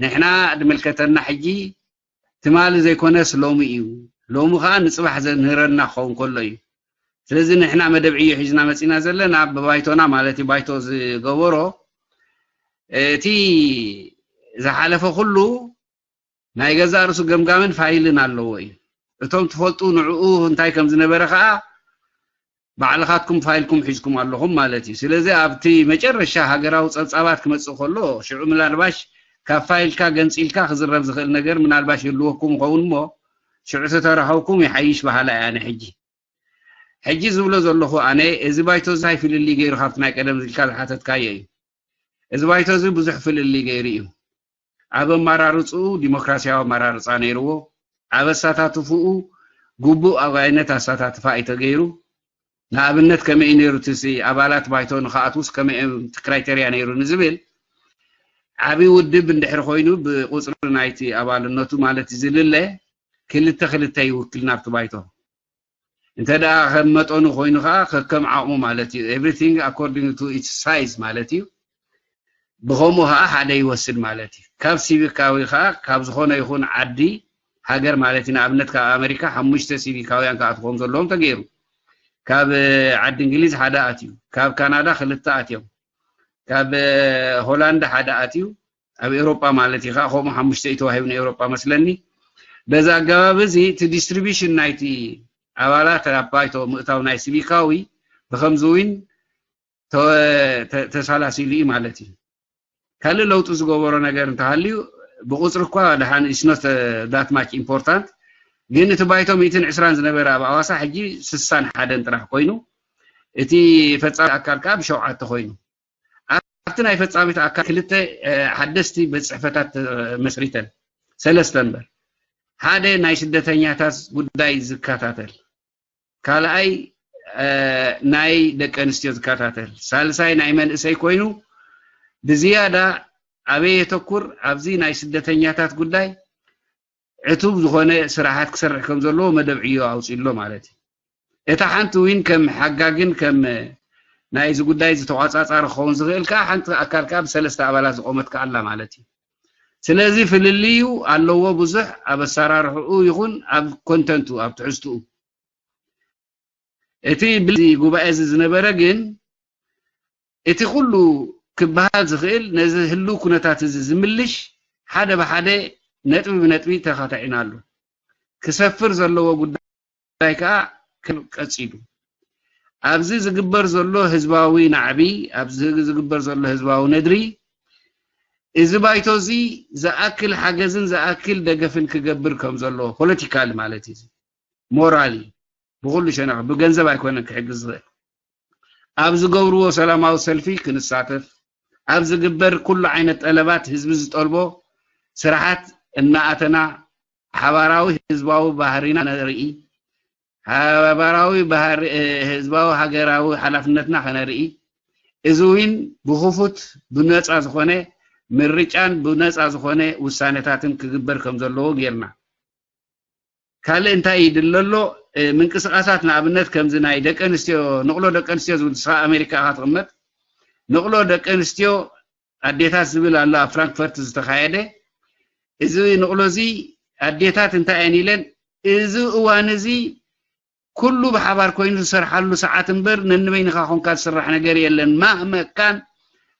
ንሕና ዝምልከተና ሕጂ ትማሊ ዘይኮነስ ሎሚ እዩ። ሎሚ ኸኣ ንጽባሕ ዘምህረና ክኸውን ከሎ እዩ። ስለዚ ንሕና መደብ ዕዮ ሒዝና መጺና ዘለና ብባይቶና ማለት እዩ። ባይቶ ዝገበሮ እቲ ዝሓለፈ ኩሉ ናይ ገዛእ ርእሱ ገምጋምን ፋይልን ኣለዎ እዩ። እቶም ትፈልጡ ንዕኡ እንታይ ከም ዝነበረ ኸኣ ባዕልኻትኩም ፋይልኩም ሒዝኩም ኣለኹም ማለት እዩ። ስለዚ ኣብቲ መጨረሻ ሃገራዊ ጸብጻባት ክመጽእ ከሎ ሽዑ ምናልባሽ ካብ ፋይልካ ገንጺልካ ክዝረብ ዝኽእል ነገር ምናልባሽ ይህልወኩም ይኸውን እሞ ሽዑ ተተራኸብኩም ይሓይሽ በሃላይ ኣነ ሕጂ። ሕጂ ዝብሎ ዘለኹ ኣነ እዚ ባይቶ እዚ እንታይ ፍልልይ ገይሩ ካብቲ ናይ ቀደም ኢልካ ዝሓተትካዮ እዩ። እዚ ባይቶ እዚ ብዙሕ ፍልልይ ገይሩ እዩ። ኣብ ኣመራርፅኡ ዲሞክራሲያዊ ኣመራርፃ ነይርዎ። ኣብ ኣሳታትፍኡ ግቡእ ኣብ ዓይነት ኣሳታትፋ እዩ ተገይሩ። ንኣብነት ከመይ እዩ ነይሩ እቲ ሲ- ኣባላት ባይቶ ንክኣትውስ ከመይ እዮም እቲ ክራይቴርያ ነይሩ ንዝብል ዓብዪ ውድብ እንድሕር ኮይኑ ብቁፅሪ ናይቲ ኣባልነቱ ማለት እዩ ዝልለ ክልተ ክልተ ይውክል ናብቲ ባይቶ። እንተ ደኣ ከም መጠኑ ኮይኑ ከዓ ከከም ዓቕሙ ማለት እዩ። Everything according to its size ማለት እዩ። ብኸምኡ ከዓ ሓደ ይወስድ ማለት እዩ። ካብ ሲቪካዊ ከዓ ካብ ዝኾነ ይኹን ዓዲ ሃገር ማለት እዩ። ንኣብነት ካብ ኣመሪካ ሓሙሽተ ሲቪካውያን ክኣትዎም ዘለዎም ተገይሩ። ካብ ዓዲ እንግሊዝ ሓደ ኣትዩ፣ ካብ ካናዳ ክልተ ኣትዮም፣ ካብ ሆላንድ ሓደ ኣትዩ፣ ኣብ ኤውሮጳ ማለት እዩ። ከዓ ከምኡ ሓሙሽተ እዩ ተዋሂቡ ንኤውሮጳ መስለኒ። በዚ ኣገባብ እዚ እቲ ዲስትሪቢሽን ናይቲ ኣባላት ኣብ ባይቶ ምእታው ናይ ሲቪካዊ ብከምዚ እውን ተወ- ተ- ተሳላሲሉ እዩ ማለት እዩ። ካልእ ለውጢ ዝገበሮ ነገር እንተሃልዩ ብቁፅሪ እኳ ደሓን is not that much important ግን እቲ ባይቶ ሚእትን ዕስራን ዝነበረ ኣብ ኣዋሳ ሕጂ ስሳን ሓደን ጥራሕ ኮይኑ እቲ ፈፃሚ ኣካል ከዓ ብሸውዓተ ኮይኑ ኣብቲ ናይ ፈፃሚት ኣካል ክልተ ሓደስቲ ቤት ፅሕፈታት መስሪተን ሰለስተ እምበር ሓደ ናይ ስደተኛታት ጉዳይ ዝከታተል ካልኣይ ናይ ደቂ ኣንስትዮ ዝከታተል ሳልሳይ ናይ መንእሰይ ኮይኑ ብዝያዳ ኣበይ የተኩር ኣብዚ ናይ ስደተኛታት ጉዳይ ዕቱብ ዝኾነ ስራሓት ክሰርሕ ከም ዘለዎ መደብ ዕዮ ኣውፂእሎ ማለት እዩ። እታ ሓንቲ ዊን ከም ሓጋግን ከም ናይዚ ጉዳይ ዝተቋፃፃሪ ክኸውን ዝኽእል ከዓ ሓንቲ ኣካል ከዓ ብሰለስተ ኣባላት ዝቆመት ከዓ ኣላ ማለት እዩ። ስለዚ ፍልልዩ ኣለዎ ብዙሕ ኣብ ኣሰራርሕኡ ይኹን ኣብ ኮንተንቱ ኣብ ትሕዝትኡ። እቲ ብዚ ጉባኤ እዚ ዝነበረ ግን እቲ ኩሉ ክበሃል ዝኽእል ነዚ ህልው ኩነታት እዚ ዝምልሽ ሓደ ብሓደ ነጥቢ ብነጥቢ ተኻታዒናሉ። ክሰፍር ዘለዎ ጉዳይ ከዓ ከም ቀፂሉ ኣብዚ ዝግበር ዘሎ ህዝባዊ ናዕቢ ኣብዚ ዝግበር ዘሎ ህዝባዊ ነድሪ እዚ ባይቶ እዚ ዝኣክል ሓገዝን ዝኣክል ደገፍን ክገብር ከም ዘለዎ ፖለቲካሊ ማለት እዩ ሞራሊ ብኩሉ ሸነኽ ብገንዘብ ኣይኮነን ክሕግዝ ዝኽእል ኣብ ዝገብርዎ ሰላማዊ ሰልፊ ክንሳተፍ ኣብ ዝግበር ኩሉ ዓይነት ጠለባት ህዝቢ ዝጠልቦ ስራሓት እናኣተና ሓባራዊ ህዝባዊ ባህሪና ነርኢ ሓባራዊ ባህሪ ህዝባዊ ሃገራዊ ሓላፍነትና ከነርኢ እዚ እውን ብክፉት ብነፃ ዝኾነ ምርጫን ብነፃ ዝኾነ ውሳነታትን ክግበር ከም ዘለዎ ጌርና ካልእ እንታይ ይድለ ኣሎ ምንቅስቃሳት ንኣብነት ከምዚ ናይ ደቂ ኣንስትዮ ንቕሎ ደቂ ኣንስትዮ ዝብል ንስኻ ኣሜሪካ ኢኻ ትቕመጥ ንቕሎ ደቂ ኣንስትዮ ኣዴታት ዝብል ኣሎ ኣብ ፍራንክፈርት ዝተኻየደ እዚ ንቕሎ እዚ ኣዴታት እንታይ እየን ኢለን እዚ እዋን እዚ ኩሉ ብሓባር ኮይኑ ዝሰርሓሉ ሰዓት እምበር ነንበይንኻ ኮንካ ዝስራሕ ነገር የለን ማእመካን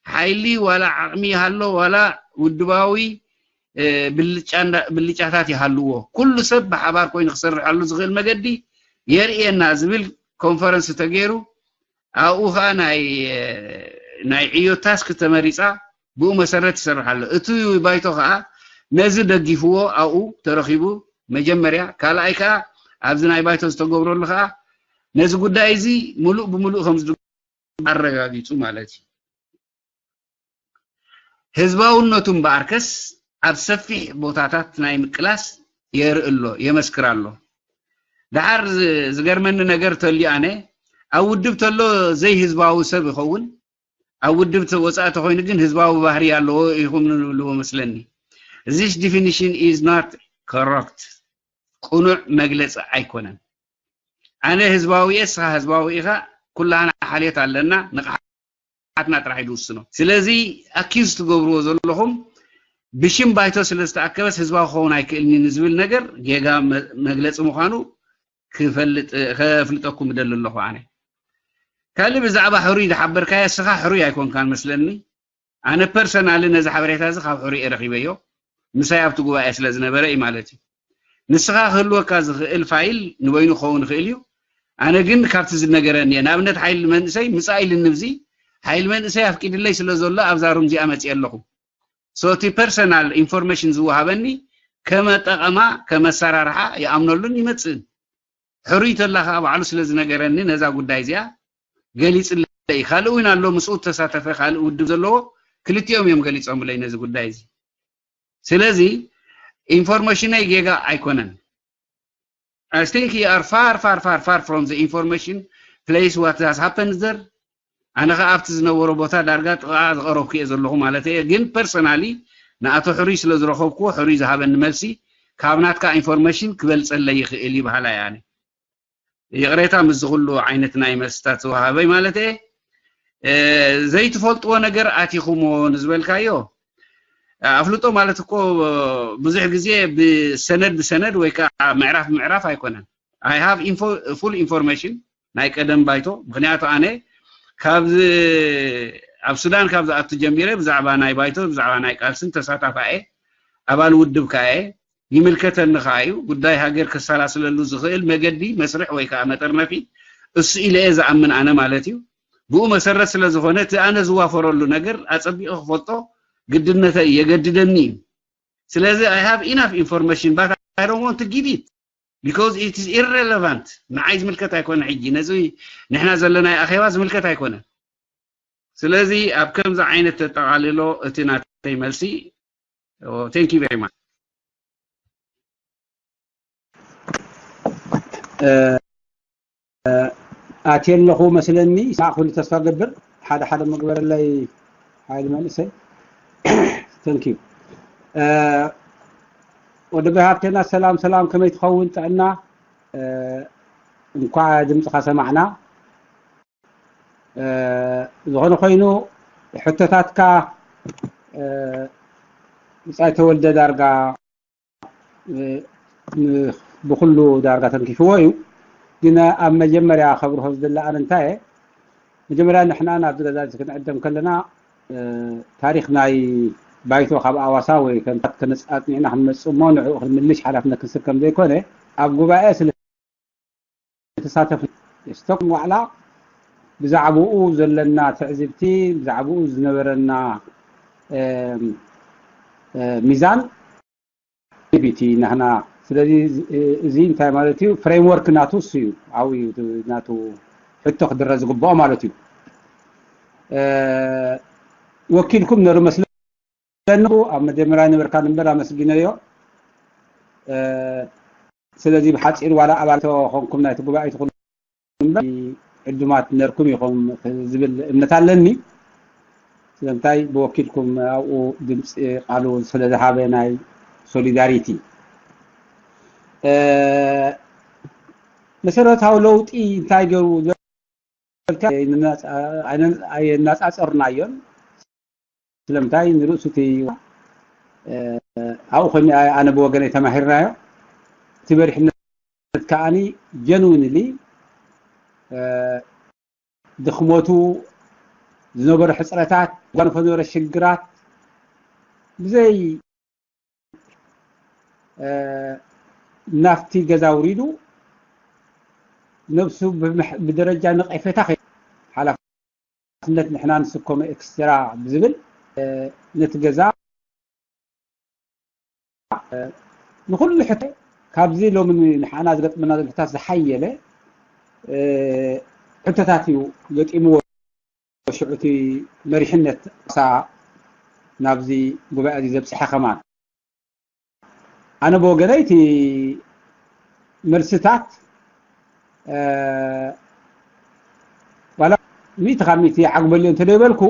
ሓይሊ ዋላ ዓቕሚ ይሃሎ ዋላ ውድባዊ ብልጫታት ይሃልዎ ኩሉ ሰብ ብሓባር ኮይኑ ክሰርሐሉ ዝኽእል መገዲ የርእየና ዝብል ኮንፈረንስ ተገይሩ ኣብኡ ከዓ ናይ ናይ ዕዮ ታስክ ተመሪፃ ብኡ መሰረት ይሰርሕ ኣሎ እቲ ባይቶ ከዓ ነዚ ደጊፍዎ ኣብኡ ተረኪቡ መጀመርያ። ካልኣይ ከዓ ኣብዚ ናይ ባይቶ ዝተገብረሉ ከዓ ነዚ ጉዳይ እዚ ሙሉእ ብሙሉእ ከም ዝድግፎ ኣረጋጊጹ ማለት እዩ። ህዝባውነቱ እምበኣርከስ ኣብ ሰፊሕ ቦታታት ናይ ምቅላስ የርኢ ኣሎ፣ የመስክር ኣሎ። ደሓር ዝ-፣ ዝገርመኒ ነገር ተልዩ ኣነ ኣብ ውድብ ተሎ ዘይህዝባዊ ሰብ ይኸውን፣ ኣብ ውድብ ተ-፣ ወጻኢ ተኾይኑ ግን ህዝባዊ ባህሪ ኣለዎ ኢኹም ንብልዎ መስለኒ። This definition is not correct። ቅኑዕ መግለጺ ኣይኮነን። ኣነ ህዝባዊ እየ፣ እስኻ ህዝባዊ ኢኻ፣ ኩላህና ሓልዮት ኣለና፣ ንቕሓትና ጥራሕ እዩ ዝውስኖ። ስለዚ ኣኪዝ ትገብርዎ ዘለኹም ብሽም ባይቶ ስለ ዝተኣከበስ ህዝባዊ ክኸውን ኣይክእልን እዩ ንዝብል ነገር ጌጋ መ-፣ መግለጺ ምዃኑ ክፈልጥ፣ ከፍልጠኩም እደሊ ኣለኹ ኣነ። ካልእ ብዛዕባ ሕሩይ ዝሓበርካዮ እስኻ ሕሩይ ኣይኮንካን መስለኒ። ኣነ ፐርሰናሊ ነዚ ሓበሬታ እዚ ካብ ሕሩይ እየ ረኺበዮ። ምሳይ ኣብቲ ጉባኤ ስለ ዝነበረ እዩ ማለት እዩ። ንስኻ ክህልወካ ዝኽእል ፋይል ንበይኑ ክኸውን ይኽእል እዩ። ኣነ ግን ካብቲ ዝነገረኒ እየ። ንኣብነት ሓይሊ መንእሰይ ምጻእ ኢልኒ፣ ብዚ ሓይሊ መንእሰይ ኣፍቂድለይ ስለ ዘሎ ኣብዛ ሩም እዚኣ መጺአ ኣለኹ። So እቲ ፐርሰናል ኢንፎርሜሽን ዝወሃበኒ ከመ ጠቐማ፣ ከመ ኣሰራርሓ ይኣምነሉን ይመጽእን። ሕሩይ ተላ ከዓ ባዕሉ ስለ ዝነገረኒ ነዛ ጉዳይ እዚኣ ገሊጽለይ። ካልእ እውን ኣሎ ምስኡ ተሳተፈ ካልእ ውድብ ዘለዎ፣ ክልቲኦም እዮም ገሊጾምለይ ነዚ ጉዳይ እዚ። ስለዚ ኢንፎርሜሽነይ ጌጋ ኣይኮነን። I think you are far, far, far, far from the information place what has happened there. ኣነ ኸዓ ኣብቲ ዝነበሮ ቦታ ዳርጋ ጥቓ ዝቐረብኩ እየ ዘለኹ ማለት እየ። ግን ፐርሰናሊ ንኣቶ ሕሩይ ስለ ዝረኸብኩዎ ሕሩይ ዝሃበኒ መልሲ ካብ ናትካ ኢንፎርሜሽን ክበልጸለይ ይኽእል እዩ በሃላይ ኣነ። ይቕሬታ ምስዚ ኩሉ ዓይነት ናይ መልስታት ዝወሃበይ ማለት እየ። እ፣ ዘይትፈልጥዎ ነገር ኣቲኹምዎ ንዝበልካዮ፣ ኣፍልጦ ማለት እኮ ብዙሕ ግዜ ብሰነድ ብሰነድ ወይ ከዓ ምዕራፍ ብምዕራፍ ኣይኮነን። I have info-፣ full information ናይ ቀደም ባይቶ። ምኽንያቱ ኣነ ካብ ዝ-፣ ኣብ ሱዳን ካብ ዝኣቱ ጀሚረ ብዛዕባ ናይ ባይቶ፣ ብዛዕባ ናይ ቃልስን ተሳታፋ እየ፣ ኣባል ውድብ ከኣ እየ። ይምልከተኒ ከኣ እዩ። ጉዳይ ሃገር ከሰላስለሉ ዝኽእል መገዲ፣ መስርሕ ወይ ከኣ መጠርነፊ እሱ ኢለ እየ ዝኣምን ኣነ ማለት እዩ። ብኡ መሰረት ስለ ዝኾነ እቲ ኣነ ዝዋፈረሉ ነገር ኣጸቢቑ ክፈልጦ ግድነተይ የገድደኒ እዩ። ስለዚ I have enough information but I don't want to give it because it is irrelevant። ንዓይ ዝምልከት ኣይኮነ። ሕጂ ነዚ ንሕና ዘለናዮ ኣኼባ ዝምልከት ኣይኮነ። ስለዚ ኣብ ከምዚ ዓይነት ተጠቓልሎ እቲ ናተይ መልሲ። Oh, thank you very much። ኣትየ ኣለኹ መስለኒ። ይስማዕ ክብሉ ተስፋ ገብር። ሓደ ሓደ ምግበረለይ ሓይሊ መንእሰይ። Thank you። ወዲ ብሃብቴና ሰላም ሰላም፣ ከመይ ትኸውን ጥዕና? እንኳዕ ድምፅኻ ሰማዕና። ዝኾነ ኮይኑ ሕቶታትካ ብጻይ ተወልደ ዳርጋ ብኩሉ ዳርጋ ተንኪፍዎ እዩ። ግን ኣብ መጀመርያ ከብርሆ ዝደሊ ኣነ እንታይ እየ፣ መጀመርያ ንሕና ናብዚ ገዛ እዚ ክንዕደም ከለና ታሪኽ ናይ ባይቶ ካብ ኣዋሳ ወይ ከምታት ከነጻጽኒዕና ክንመጽእ እሞ ንዕኡ ክንምልሽ ሓላፍነት ክንስከም ዘይኮነ ኣብ ጉባኤ ስለ ተሳተፍ ስቶክሆልም ዋዕላ ብዛዕባኡ ዘለና ትዕዝብቲ ብዛዕባኡ ዝነበረና ሚዛን ቢቲ ናህና። ስለዚ እዚ እንታይ ማለት እዩ? ፍሬምወርክ ናቱ እሱ እዩ። ኣብኡ እዩ ናቱ ሕቶ ክድረ ዝግብኦ ማለት እዩ። ወኪልኩም ነሩ መስለኒ ኣብ መጀመርያ ነበርካ እምበር ኣመስጊነዮ። ስለዚ ብሓፂር ዋላ ኣባል ተኾንኩም ናይቲ ጉባኤ ትኹን እምበር ዕዱማት ነርኩም ኢኹም ዝብል እምነት ኣለኒ። ስለምንታይ ብወኪልኩም ኣብኡ ድምፂ ቃሉ ስለ ዝሃበ ናይ ሶሊዳሪቲ መሰረታዊ ለውጢ እንታይ ገይሩ ዝበልካ ኣይነፃፀርናዮን። ስለምንታይ ንርእሱ እቲ ኣብኡ ኮይኑ ኣነ ብወገነይ ተማሂርናዮ። እቲ መሪሕነት ከዓኒ ጀንዊንሊ ድኽመቱ ዝነበረ ሕፅረታት ጓንፎ ዝነበረ ሽግራት ብዘይ ናብቲ ገዛ ውሪዱ ነብሱ ብደረጃ ነቐፌታ ሓላፍነት ንሕና ንስከሞ ኤክስትራ ብዝብል ነቲ ገዛ ንኩሉ ሕተ ካብዚ ሎሚ ንሓና ዝገጥመና ዘሎ ሕቶታት ዝሓየለ ሕቶታት እዩ ገጢምዎ። ሽዑ እቲ መሪሕነት ሳ ናብዚ ጉባኤ እዚ ዘብፅሐ ከማን ኣነ ብወገነይ እቲ መልስታት ዋላ ሚእቲ ካብ ሚእቲ ይዓግበልዮ እንተደይበልኩ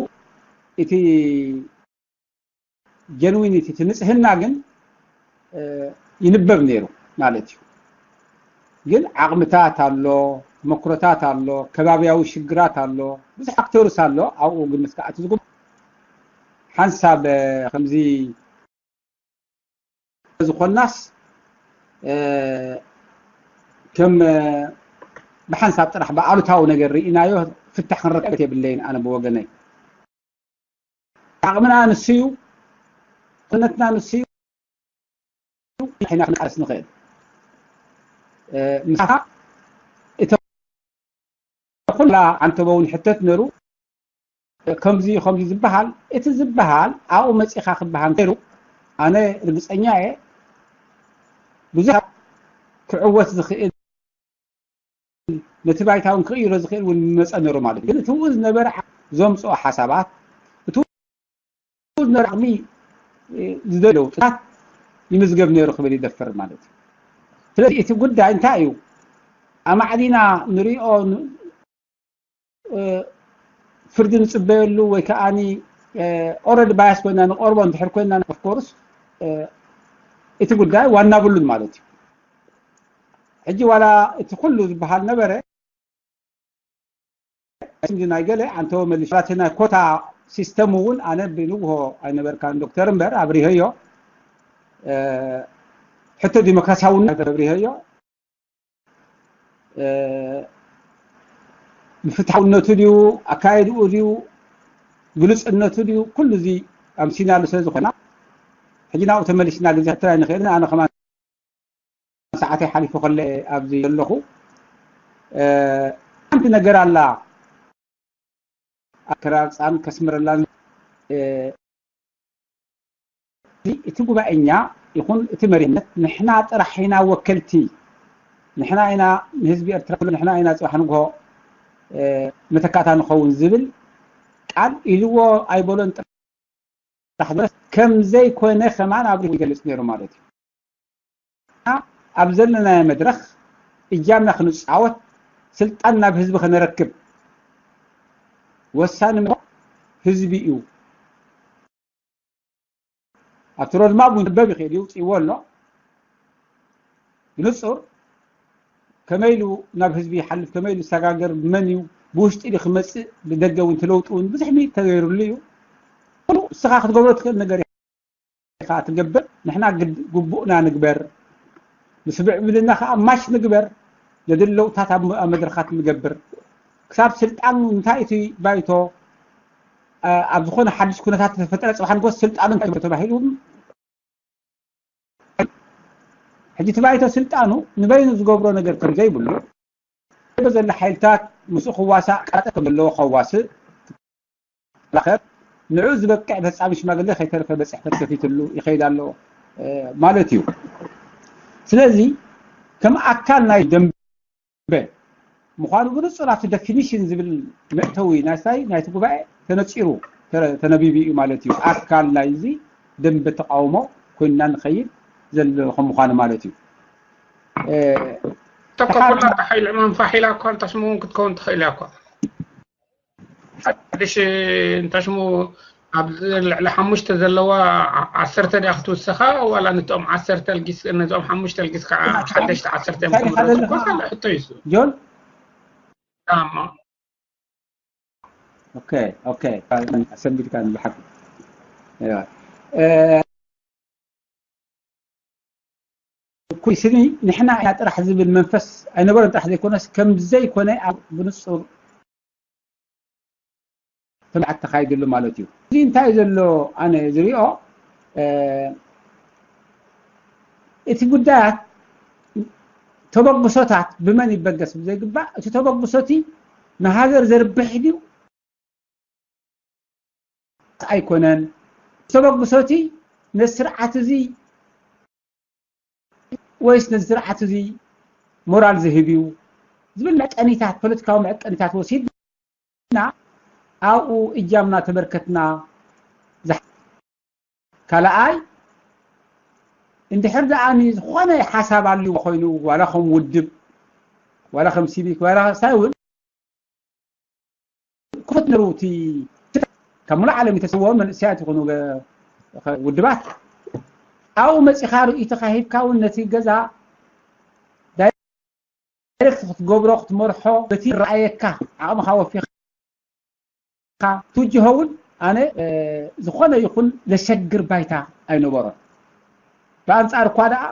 እቲ ጀንዊኒቲ እቲ ንፅህና ግን ይንበብ ነይሩ ማለት እዩ። ግን ዓቕምታት ኣሎ፣ ተመክሮታት ኣሎ፣ ከባብያዊ ሽግራት ኣሎ፣ ብዙሕ ኣክተርስ ኣሎ። ኣብኡ ግምት ክኣቲ ዝግብ ሓንሳብ ከምዚ ዝኾናስ ከም ብሓንሳብ ጥራሕ ብኣሉታዊ ነገር ርኢናዮ ፍታሕ ክንረክበት የብለይን። ኣነ ብወገነይ ዓቕምና ንስዩ፣ ክነትና ንስዩ ኢና ክንቃለስ ንኽእል። ምሳኻ እተ ኩላ ኣንተበውን ሕተት ነሩ ከምዚ ከምዚ ዝበሃል እቲ ዝበሃል ኣብኡ መፂኻ ክበሃል ነይሩ። ኣነ ርግፀኛ እየ ብዙሕ ክዕወት ዝኽእል ነቲ ባይታ እውን ክቕይሮ ዝኽእል እውን መፀ ነሩ ማለት እዩ። ግን እቲ ዝነበረ ዘምፅኦ ሓሳባት እቲ ዝነበረ ዓቕሚ ዝደለው ጥታት ይምዝገብ ነይሩ ክብል ይደፍር ማለት እዩ። ስለዚ እቲ ጉዳይ እንታይ እዩ? ኣማዕዲና ንሪኦ ፍርዲ ንፅበየሉ ወይ ከዓኒ ኦረድ ባያስ ኮይና ንቆርቦ እንድሕር ኮይና ኦፍኮርስ እቲ ጉዳይ ዋና ብሉን ማለት እዩ። ሕጂ ዋላ እቲ ኩሉ ዝበሃል ነበረ ናይ ገለ ኣንተ መሊሽ ናይ ኮታ ሲስተም እውን ኣነ ብንግሆ ኣይነበርካን ዶክተር እምበር ኣብሪሀዮ ሕቶ ዲሞክራሲያውነት ኣብሪሀዮ ብፍትሓውነቱ ድዩ ኣካየድኡ ድዩ ግልፅነቱ ድዩ ኩሉ እዚ ኣምሲናሉ ስለ ዝኾና ሕጂ ናብኡ ተመሊስና ግዜ ክትራይ ንኽእል ኣነ ከማን ሰዓተይ ሓሊፉ ከለ ኣብዚ ዘለኹ ሓንቲ ነገር ኣላ ኣከራርፃን ከስምረላን እቲ ጉባኤኛ ይኹን እቲ መሪሕነት ንሕና ጥራሕ ኢና ወከልቲ ንሕና ኢና ንህዝቢ ኤርትራ ንሕና ኢና ፅባሕ ንግሆ መተካእታ ንኸውን ዝብል ቃል ኢልዎ ኣይበሎን ጥራሕ ከም ዘይኮነ ከማን ኣብሪሁ ይገልፅ ነይሩ ማለት እዩ። ኣብ ዘለናዮ መድረኽ እጃምና ክንፃወት ስልጣን ናብ ህዝቢ ከነረክብ ወሳኒ ህዝቢ እዩ። ኣብቲ ሮድማፕ እውን ክበብ ይኽእል እዩ ውፅእዎ ኣሎ ብንፁር ከመይ ኢሉ ናብ ህዝቢ ይሓልፍ ከመይ ኢሉ ዝሰጋገር መን እዩ ብውሽጢ ድ ክመፅእ ብደገ እውን ትለውጡ እውን ብዙሕ ሚት ተገይሩሉ እዩ። እስኻ ክትገብሮ ትኽእል ነገር ኢኻ ትገብር። ንሕና ግቡእና ንግበር፣ ምስ ብዕብልና ከዓ ማች ንግበር። ዘድሊ ለውጥታት ኣብ መድረኻት ንገብር። ክሳብ ስልጣን እንታይ እቲ ባይቶ ኣብ ዝኾነ ሓድሽ ኩነታት ተፈጠረ ፅባሕ ንጎስ ስልጣኑ እንታይ ተባሂሉ ሕጂ እቲ ባይቶ ስልጣኑ ንበይኑ ዝገብሮ ነገር ከም ዘይብሉ ዘሎ ሓይልታት ምስኡ ክዋሳእ ቃጠ ከም ዘለዎ ከዋስእ ላኸር ንዑ ዝበቅዕ ፈፃሚ ሽማግሌ ከይተረፈ በፅሕፈት ከፊትሉ ይኸይድ ኣሎ ማለት እዩ። ስለዚ ከም ኣካል ናይ ደንበ ምዃኑ ብንፁር ኣብቲ ደፊኒሽን ዝብል መእተዊ ናይታይ ናይቲ ጉባኤ ተነፂሩ ተነቢቡ እዩ ማለት እዩ። ኣካል ናይዚ ደንበ ተቃውሞ ኮይንና ንኸይድ ዘሎ ከም ምዃኑ ማለት እዩ። ተኮኩላ ሓይል ዕማም ፋሒላ እኳ እንታሽሙ እውን ክትከውን ትኽእል እያ እኳ ሓድሽ እንታሽሙ ኣብ ልዕሊ ሓሙሽተ ዘለዋ ዓሰርተ ድያ ክትውሰኻ ዋላ ነቶም ዓሰርተ ልጊስ ነቶም ሓሙሽተ ልጊስ ከዓ ሓደሽቲ ዓሰርተ ምክምረቱ እኳ ካልእ ሕቶ እዩ እሱ። ጆን ታማ ኦኬ ኦኬ ኣሰንቢድካ ብሓቂ ኩይስኒ ንሕና ኢና ጥራሕ ዝብል መንፈስ ኣይነበረን ጥራሕ ዘይኮነስ ከም ዘይኮነ ኣብ ብንፁር ስምዓት ተኻይድሉ ማለት እዩ። እዚ እንታይ ዘሎ ኣነ ዝሪኦ እቲ ጉዳያት ተበግሶታት ብመን ይበገስ ብዘይግባእ እቲ ተበግሶቲ ንሃገር ዘርብሕ ድዩ ኣይኮነን ተበግሶቲ ነስርዓት እዚ ወይስ ነዚ ስርዓት እዚ ሞራል ዝህብ እዩ ዝብል መዕቀኒታት፣ ፖለቲካዊ መዕቀኒታት ወሲድና ኣብኡ እጃምና ተበርከትና። ዝሓ-፣ ካልኣይ፣ እንድሕር ደኣ ዝኾነ ሓሳብ ኣልዎ ኮይኑ፣ ዋላ ከም ውድብ፣ ዋላ ከም ሲቪክ፣ ዋላ ሳይ እውን ክፉት ነይሩ። እቲ ካብ ሙሉእ ዓለም ዝተሰወ መንእሰያት ይኹኑ ገ-፣ ውድባት ኣብኡ መፂኻ ርእይቶኻ ሂብካ እውን ነቲ ገዛ ዳይሬክት ክትገብሮ ክትመርሖ በቲ ዝረኣየካ ዓቕምኻ ወፊኻ ትውጅሆ እውን ኣነ፣ እ፣ ዝኾነ ይኹን ዘሸግር ባይታ ኣይነበሮን። ብኣንጻር እኳ ደኣ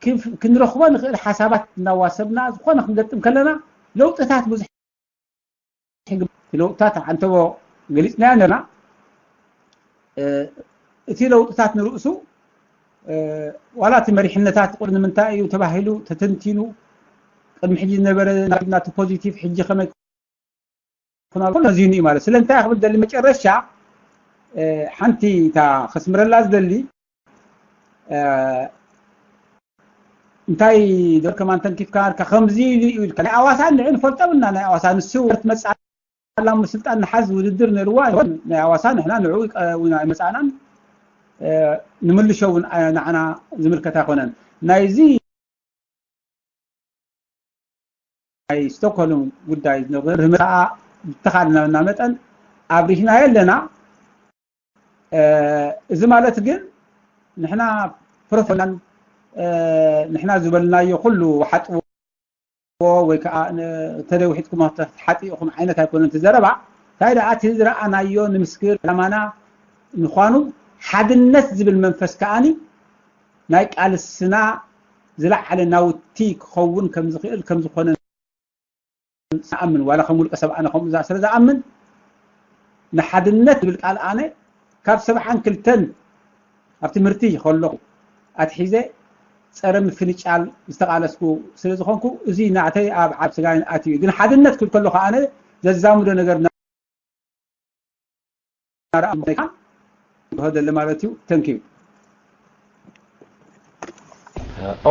ክንፍ-፣ ክንረኽቦ ንኽእል ሓሳባት እናዋሰብና ዝኾነ ክንገጥም ከለና ለውጥታት ብዙሕ ይግበር። እቲ ለውጥታት ዓንተቦ ገሊጽናዮ ነርና። እ፣ እቲ ለውጥታት ንርእሱ፣ እ፣ ዋላ እቲ መሪሕነታት ቁር ንምንታይ እዩ ተባሂሉ ተተንቲኑ፣ ቅድሚ ሕጂ ዝነበረ ናቱ ፖዚቲቭ ሕጂ ከመይ ኩና ኩሉ ነዚኑ እዩ ማለት። ስለ እንታይ ክብል ደሊ መጨረሻ፣ እ፣ ሓንቲ እታ ከስምረላ ዝደሊ፣ እ፣ እንታይ ዶ ከማን ተንኪፍካ ኣልካ፣ ከምዚ ኢሉ እዩ ኢልካ። ናይ ኣዋሳ ንዕኡ ንፈልጦ ብና ናይ ኣዋሳ ንሱ ወርት መጻ ኣላ ምስልጣን ንሓዝ ውድድር ነርዋ ይሆን ናይ ኣዋሳ ንሕና ንዕኡ ይቀ-፣ እውን ኣይመጻእናን፣ እ፣ ንምልሾ እውን ኣ-፣ ንዓና ዝምልከት ኣይኮነን። ናይዚ ናይ ስቶክሆልም ጉዳይ ዝነበር ምህርምራ ብተኻእለና መጠን ኣብሪህናዮ ኣለና። እ፣ እዚ ማለት ግን ንሕና ፕሮፌሽናል፣ እ፣ ንሕና ዝበልናዮ ኩሉ ሓጥዎ ወይ ከዓ ን-፣ እንተደይ ውሒጥኩም ትሓጥእኹም ዓይነት ኣይኮነን እቲ ዘረባ። እንታይ ደኣ እቲ ዝረኣናዮ ንምስክር ዕላማና ምዃኑ ሓድነት ዝብል መንፈስ ከኣኒ ናይ ቃልስና ዝለዓለ ናውቲ ክኸውን ከም ዝኽእል ከም ዝኾነ ዝኣምን፣ ዋላ ከም ውልቀ ሰብ ኣነ ከምኡ ዝኣ-፣ ስለ ዝኣምን፣ ንሓድነት ዝብል ቃል ኣነ ካብ ሰብዓን ክልተን ኣብ ትምህርቲ ከለኹ ኣትሒዘ ጸረ ምፍንጫል ዝተቓለስኩ ስለ ዝኾንኩ፣ እዚ ናተይ ኣብ ዓብ ስጋይን ኣትዩ እዩ። ግን ሓድነት ክብል ከለኹ ኣነ ዘዛምዶ ነገር እናረኣ ምዃንካ ይሆ ደለ ማለት እዩ። Thank you።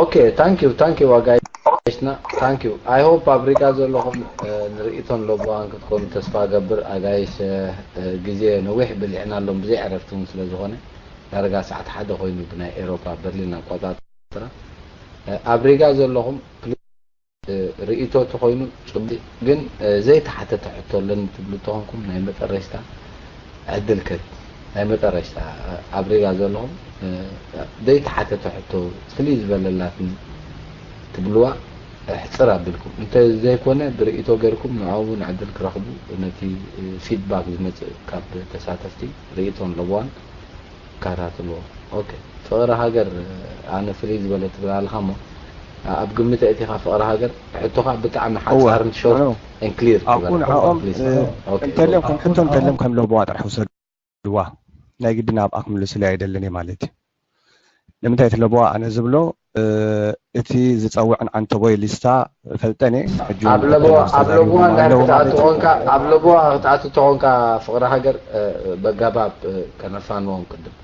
ኦኬ፣ ታንክ ዩ፣ ታንክ ዩ ኣጋይሽና፣ ታንክ ዩ። ኣይ ሆፕ ኣብ ሪጋ ዘለኹም፣ እ፣ ንርእይቶን ለበዋን ክትኮኑ ተስፋ ገብር። ኣጋይሽ፣ እ፣ እ፣ ግዜ ነዊሕ በሊዕና ኣሎም ብዘይ ዕረፍቲ እውን ስለ ዝኾነ፣ ዳርጋ ሰዓት ሓደ ኮይኑ ብናይ ኤሮፓ በርሊን ኣቆጻጽራ። እ፣ ኣብ ሪጋ ዘለኹም ፕሊዝ፣ እ፣ ርእይቶ ተኾይኑ ጽቡቕ፣ ግን፣ እ፣ ዘይተሓተተ ሕቶ ኣለኒ ትብሉ ተኾንኩም ናይ መጠረሽታ ዕድል ከት ናይ መጠረሽታ ኣብ ሪጋ ዘለኹም፣ እ፣ ዘይተሓተተ ሕቶ ፍልይ ዝበለላትኒ ትብልዋ፣ እ፣ ሕጽር ኣቢልኩም። እንተ ዘይኮነ ብርእይቶ ገይርኩም ንዕኦም እውን ዕድል ክረኽቡ ነቲ፣ እ፣ ፊድባክ ዝመጽእ ካብ ተሳተፍቲ ርእይቶን ለበዋን ከታትልዎ። ኦኬ። ፍቕሪ ሃገር፣ እ፣ ኣነ ፍልይ ዝበለ ትብል ኣለኻ እሞ፣ እ፣ ኣብ ግምት ኣእቲኻ ፍቕሪ ሃገር፣ ሕቶኻ ብጣዕሚ እወ። ሓጻርን ሾርት ኣን ክሊር ኣብኡ ትበል። ንዕኦም፣ ፕሊዝ። እ፣ ኦኬ። እንተልዮም ከም ሕቶ እንተልዮም ከም ለበዋ ጥራሕ ውሰድዋ። ናይ ግድን ኣብኣ ክምልሱለይ ኣይደልን እየ ማለት እዩ። ንምንታይ እቲ ለበዋ ኣነ ዝብሎ፣ እ፣ እቲ ዝጸውዕን ዓንተቦይ ሊስታ ፈልጠን እየ። ሕጂ ኣብ እውን ለበዋ፣ ቀጠልዮም ኣብ ለበዋ ዝተዛረቡ እንዳር ኣለዉ ክትኣቱ ማለት እዩ። ተኾንካ፣ ኣብ ለበዋ ክትኣቱ ተኾንካ ፍቕሪ ሃገር፣ እ፣ በጋባብ፣ እ፣ ከነፋንዎም ቅድም።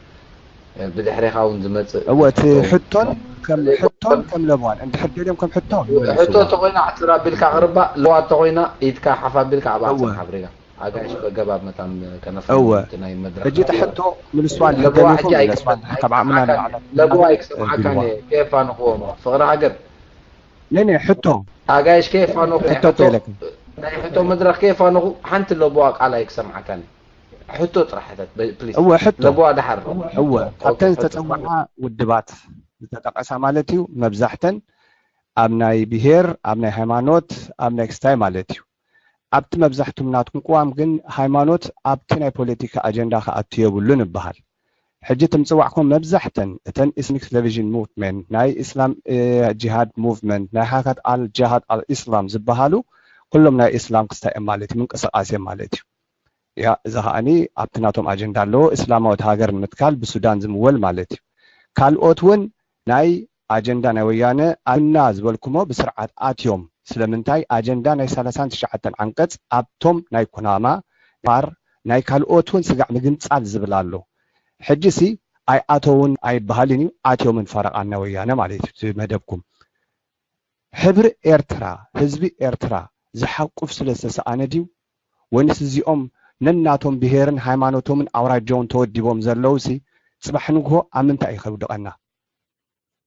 እ፣ ብድሕሬኻ እውን ዝመጽእ እወ፣ እቲ ክኸውን። ሕቶን ከም ዘይኮን ሕቶን ከም ለበዋን እንድሕር ደልዮም ከም ሕቶ ሕቶ ይመልስዋ። ተኾይና ኣሕጽር ኣቢልካ ቅርባ፣ ለበዋ ተኾይና ኢድካ ሓፍ ኣቢልካ ኣብኣ እወ። ጽንሕ ኣብ ሪጋ። ኣጋይሽ በገባብ መታን ከነፍርም እወ። እቲ ናይ መድረኽ ሕጂ እቲ ሕቶ ምልስዋን ለበዋ ሕጂ ኣይክሰምዓካን። ካብ ዓቕምና ንላዕሊ ለበዋ ኣይክሰምዓካን ቢልዋ። እየ። ከየፋንኽዎ እሞ። ፍቕሪ ሃገር። ነይ ነይ፣ ሕቶ። ኣጋይሽ ከየፋንኹ፣ ናይ ሕቶ ሕቶ፣ እኮ ኢለካ። ናይ ሕቶ መድረኽ ከየፋንኹ፣ ሓንቲ ለበዋ ቃል ኣይክሰምዓካን እየ። ሕቶ ጥራሕ ሕተት፣ በ-፣ ፕሊዝ። እወ፣ ሕቶ። ለበዋ ደሓር። እወ፣ ኦኬ፣ ካብተን ሕቶ። ዝተጸውዓ ውድባት ዝተጠቐሳ ማለት እዩ፣ መብዛሕተን ኣብ ናይ ብሄር፣ ኣብ ናይ ሃይማኖት፣ ኣብ ናይ ክስታይ ማለት እዩ። ኣብቲ መብዛሕትኦም ናትኩም ቅዋም ግን ሃይማኖት ኣብቲ ናይ ፖለቲካ ኣጀንዳ ክኣቱ የብሉን ይበሃል። ሕጂ እቲ ምጽዋዕኩም መብዛሕተን እተን ኢስላሚክ ቴሌቪዥን ሙቭመንት፣ ናይ ኢስላም፣ እ፣ ጂሃድ ሙቭመንት፣ ናይ ሓረካት ኣል ጂሃድ ኣል ኢስላም ዝበሃሉ ኩሎም ናይ ኢስላም ክስታይ እዮም ማለት እዩ፣ ምንቅስቃስ እዮም ማለት እዩ። ያ፣ እዚ ከኣኒ ኣብቲ ናቶም ኣጀንዳ ኣለዎ፣ እስላማዊት ሃገር ንምትካል ብሱዳን ዝምወል ማለት እዩ። ካልኦት እውን ናይ ኣጀንዳ ናይ ወያነ ኣና ዝበልኩሞ ብስርዓት ኣትዮም። ስለምንታይ ኣጀንዳ ናይ ሰላሳን ትሽዓተን ዓንቀጽ ኣብቶም ናይ ኩናማ፣ ፋር፣ ናይ ካልኦት እውን ስጋዕ ምግንጻል ዝብል ኣሎ። ሕጂ ሲ ኣይኣተውን ኣይበሃልን እዩ። ኣትዮምን ፈረቓን ናይ ወያነ ማለት እዩ። እቲ መደብኩም ሕብሪ ኤርትራ፣ ህዝቢ ኤርትራ ዝሓቁፍ ስለ ዝተሰኣነ ድዩ? ወይንስ እዚኦም ነናቶም ብሄርን ሃይማኖቶምን ኣውራጃውን ተወዲቦም ዘለውሲ ጽባሕ ንግሆ ኣብ ምንታይ እዩ ከውድቐና?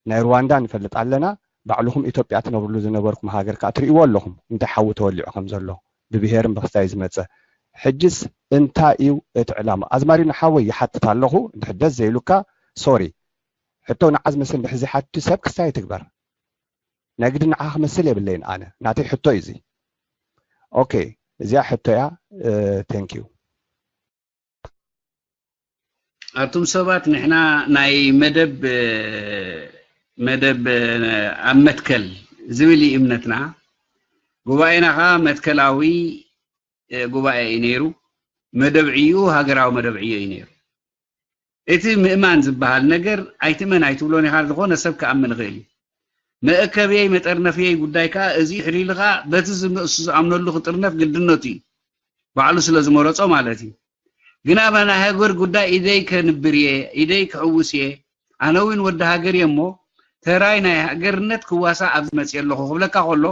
ናይ ሩዋንዳ ንፈልጥ ኣለና። ባዕልኹም ኢትዮጵያ ትነብርሉ ዝነበርኩም ሃገር ከኣ ትርእይዎ ኣለኹም፣ እንታይ ሓዊ ተወሊዑ ከም ዘሎ ብብሄርን ብክስታይ ዝመጸ። ሕጅስ እንታይ እዩ እቲ ዕላማ? ኣዝማሪኖ ሓወይ ይሓትት ኣለኹ፣ እንድሕር ደስ ዘይሉካ ሶሪ። ሕቶ ንዓ ዝመስል እንድሕር ዘይሓትት ሰብ ክስታይ ትግበር። ናይ ግድን ንዓ ክመስል የብለይን ኣነ። ናተይ ሕቶ እዩ እዚ። ኦኬ፣ እዚኣ ሕቶ እያ። ቴንክ ዩ። ኣቱም ሰባት ንሕና ናይ መደብ መደብ ኣብ መትከል ዝብል እዩ እምነትና። ጉባኤና ኸዓ መትከላዊ ጉባኤ እዩ ነይሩ። መደብ ዕዩ ሃገራዊ መደብ ዕዮ እዩ ነይሩ። እቲ ምእማን ዝበሃል ነገር ኣይትእመን ኣይትብሎን ኢኻ፣ ዝኾነ ሰብ ክኣምን ይኽእል እዩ። መእከብየይ መጠርነፍየይ ጉዳይ ከኣ እዚ ሕሊሉ ከኣ በቲ ዝም- እሱ ዝኣምነሉ ክጥርነፍ ግድነቱ እዩ። ባዕሉ ስለ ዝመረጾ ማለት እዩ። ግና ኣብ ናይ ሃገር ጉዳይ ኢደይ ከንብር እየ፣ ኢደይ ክሕውስ እየ፣ ኣነ እውን ወዲ ሃገር እየ እሞ ተራይ ናይ ሃገርነት ክዋሳእ ኣብዚ መፅእ ኣለኹ ክብለካ ከሎ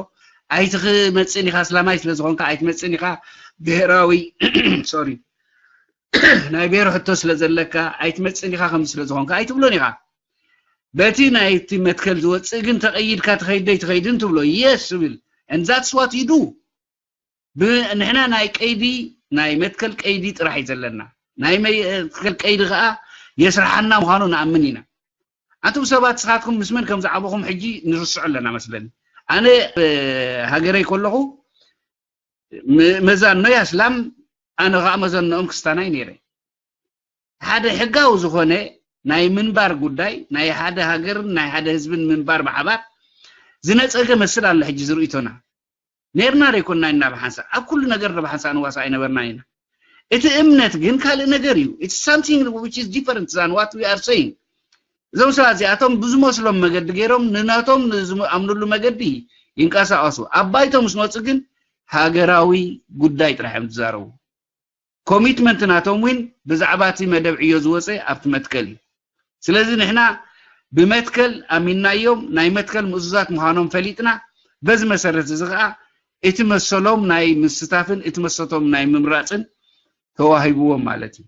ኣይትኽመፅን ኢኻ፣ ኣስላማይ ስለ ዝኾንካ ኣይትመፅን ኢኻ፣ ብሄራዊ ሶሪ ናይ ብሄር ሕቶ ስለ ዘለካ ኣይትመፅን ኢኻ፣ ከምዚ ስለ ዝኾንካ ኣይትብሎን ኢኻ። በቲ ናይቲ መትከል ዝወፅእ ግን ተቐይድካ ትኸይድ ዶ ኣይትኸይድን ትብሎ። የስ እብል። And that's what you do። ንሕና ናይ ቀይዲ ናይ መትከል ቀይዲ ጥራሕ እዩ ዘለና። ናይ መትከል ቀይዲ ከዓ የስርሓና ምዃኑ ንኣምን ኢና። ኣንቱም ሰባት ንስኻትኩም ምስ መን ከም ዝዓበኹም ሕጂ ንርስዖ ኣለና መስለኒ። ኣነ ሃገረይ ከለኹ መዛኖይ ኣስላም፣ ኣነ ከዓ መዘንኦም ክስታናይ ነይረ። ሓደ ሕጋዊ ዝኾነ ናይ ምንባር ጉዳይ ናይ ሓደ ሃገርን ናይ ሓደ ህዝብን ምንባር ብሓባር ዝነፀገ መስል ኣሎ። ሕጂ ዝርእቶና ነርና ዶ ኣይኮንና ኢና ብሓንሳእ ኣብ ኩሉ ነገር ዶ ብሓንሳእ ንዋሳእ ኣይነበርና ኢና። እቲ እምነት ግን ካልእ ነገር እዩ። It's something which is different than what we are saying። እዞም ሰባት እዚኣቶም ብዝመስሎም መገዲ ገይሮም ንናቶም ንዝኣምንሉ መገዲ ይንቀሳቐሱ። ኣብ ባይቶ ምስ መፁ ግን ሃገራዊ ጉዳይ ጥራሕ እዮም ዝዛረቡ። ኮሚትመንት ናቶም እውን ብዛዕባ እቲ መደብ ዕዮ ዝወፀ ኣብቲ መትከል እዩ። ስለዚ ንሕና ብመትከል ኣሚንናዮም ናይ መትከል ምእዙዛት ምዃኖም ፈሊጥና በዚ መሰረት እዚ ከዓ እቲ መሰሎም ናይ ምስታፍን እቲ መሰቶም ናይ ምምራፅን ተዋሂብዎም ማለት እዩ።